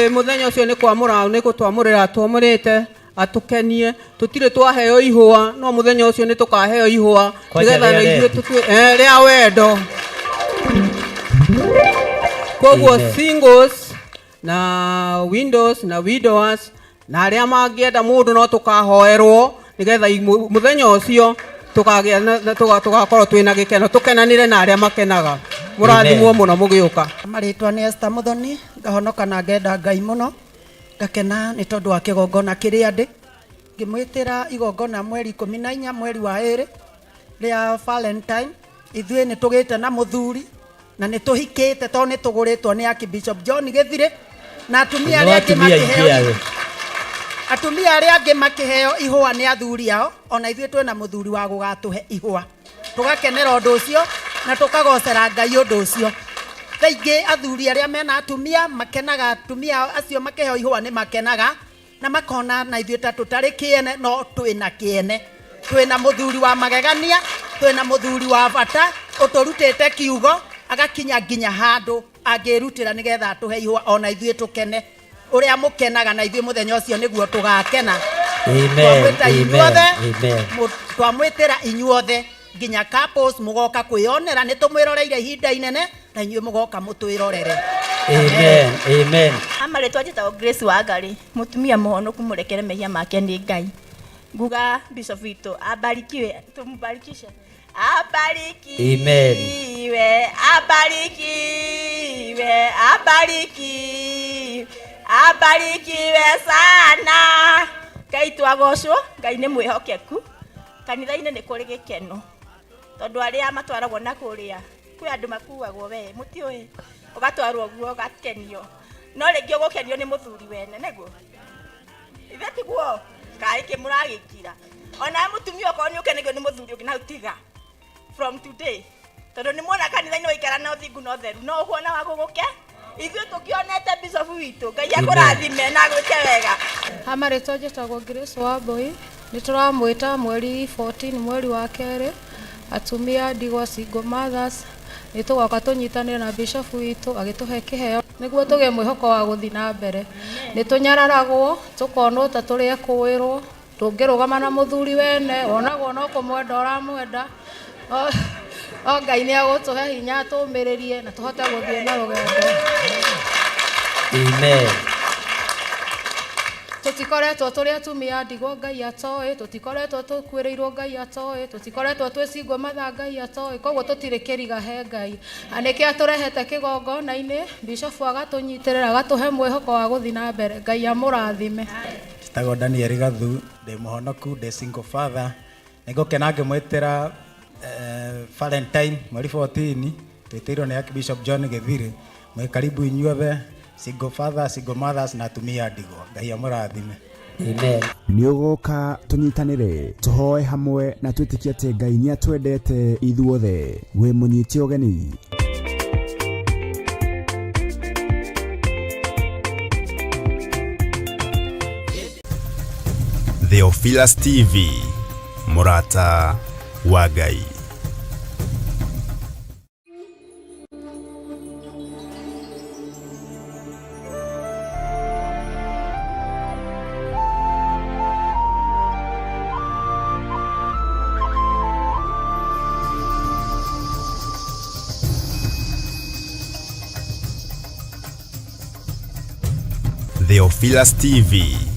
Mũthenya ũcio nĩ kwamũra, nĩ gũtwamũrĩra twamũrĩte atũkenie. Tũtirĩ twaheo ihũa, no mũthenya ũcio nĩ tũkaheo ihũa Kwanja nĩgetha rĩa na ithuĩ rendi. rĩa wendo. Koguo Amen. singles na widows na widowers na arĩa mangĩenda mũndũ no tũkahoerwo nĩgetha mũthenya ũcio tũgakorwo twĩna gĩkeno, tũkenanĩre na arĩa makenaga. Mũrathimwo Amen. mũno mũgĩũka. Marĩtwa nĩ Esther Muthoni, ngahonoka na ngenda Ngai mũno, ngakena nĩ tondũ wa kĩgongona kĩrĩa ndĩ. Ngĩmwĩtĩra igongona mweri 14 mweri wa 2 rĩa Valentine. Ithuĩ nĩ tũgĩte na mũthuri na nĩ tũhikĩte tondũ nĩ tũgũrĩtwo nĩ Archbishop John Gĩthirĩ na atumia No arĩa angĩ atumia aingĩ makĩheo awe. Atumia arĩa angĩ makĩheo ihũa nĩ athuri ao, ona ithuĩ twĩna mũthuri wa gũgatũhe ihũa, tũgakenera ũndũ ũcio na tũkagocera Ngai ũndũ ũcio. Thaa ingĩ athuri arĩa mena atumia makenaga, atumia acio makĩheo ihũa nĩ makenaga na makona na ithuĩ ta tũtarĩ kĩene, no twĩna kĩene, twĩna mũthuri wa magegania, twĩna mũthuri wa bata ũtũrutĩte kiugo agakinya nginya handũ angĩrutĩra nĩgetha atũhe ihũa ona ithuĩ tũkene. Ũrĩa mũkenaga na ithuĩ mũthenya ũcio nĩguo tũgakena. Amen, Twamwĩta amen, inyuothe, amen. Twamwĩtĩra inyuothe nginya couples mũgoka kwĩyonera, nĩ tũmwĩroreire ihinda inene na inyuĩ mũgoka mũtwĩrorere. Amen, amen. Amarĩtwa njĩtagwo Grace Wangari, mũtumia mũhonoku mũrekere mehia make nĩ Ngai. Nguga bishop witũ abarikiwe, tumubarikishe. Abarikiwe, Amen. abarikiwe, abarikiwe, abarikiwe sana. Ngai twagocwo, Ngai nĩ mwĩhokeku. Kanitha-inĩ nĩ kũrĩ gĩkeno tondũ arĩa matwaragwo na kũrĩa kwĩ andũ makuagwo we mũtiũĩ, ũgatwarwo guo ũgakenio, no rĩngĩ ũgũkenio nĩ mũthuri wene nĩguo ithe tiguo kaĩ kĩ mũragĩkira ona mũtumia okorwo nĩ ũkenagio nĩ mũthuri ũngĩ na tiga from today tondũ nĩ muona kanitha-inĩ waikara na ũthingu na ũtheru no ũkuona wa gũgũke. Ithuĩ tũkĩonete bishop witũ, Ngai akũrathime na agwĩke wega. Amarĩtwa njĩtagwo Grace Wambui, nĩ tũramwĩta mweri 14 mweri wa kerĩ, atumia ndigwa single mothers, nĩ tũgoka tũnyitanĩre na bishop witũ agĩtũhe kĩheo nĩguo tũgĩe mwĩhoko wa gũthiĩ na mbere. Nĩ tũnyararagwo tũkonwo ta tũrĩ ekũĩrwo, tũngĩrũgama na mũthuri wene wonagwo no kũmwenda ũramwenda. O Ngai nĩ agũtũhe hinya tũmĩrĩrie na tũhote gũthiĩ na rũgendo. Amen. Tũtikoretwo tũrĩ atumia ndigwa Ngai atoĩ, tũtikoretwo tũkuĩrĩirwo Ngai atoĩ, tũtikoretwo twĩ single mother Ngai atoĩ, koguo tũtirĩ kĩriga he Ngai. Na nĩkĩo atũrehete kĩgongona-inĩ, bishop agatũnyitĩrĩra agatũhe mwĩhoko wa gũthiĩ na mbere. Ngai amũrathime. Njĩtagwo Daniel Gathu, ndĩ mũhonoku, ndĩ single father. Nĩngũkena ngĩmwĩtĩra Valentine mweri 14, twĩtĩirwo nĩ Archbishop John Gĩthirĩ. Mwĩ karibu inyuothe, single father, single mothers na atumia ndigwa. Ngai amũrathime. Amen. Nĩ ũgoka tũnyitanĩre, tũhoe hamwe na twĩtĩkie atĩ Ngai nĩ atwendete ithuothe. Wĩ mũnyite ũgeni. Theophilus TV, mũrata wa Ngai. Theophilus TV.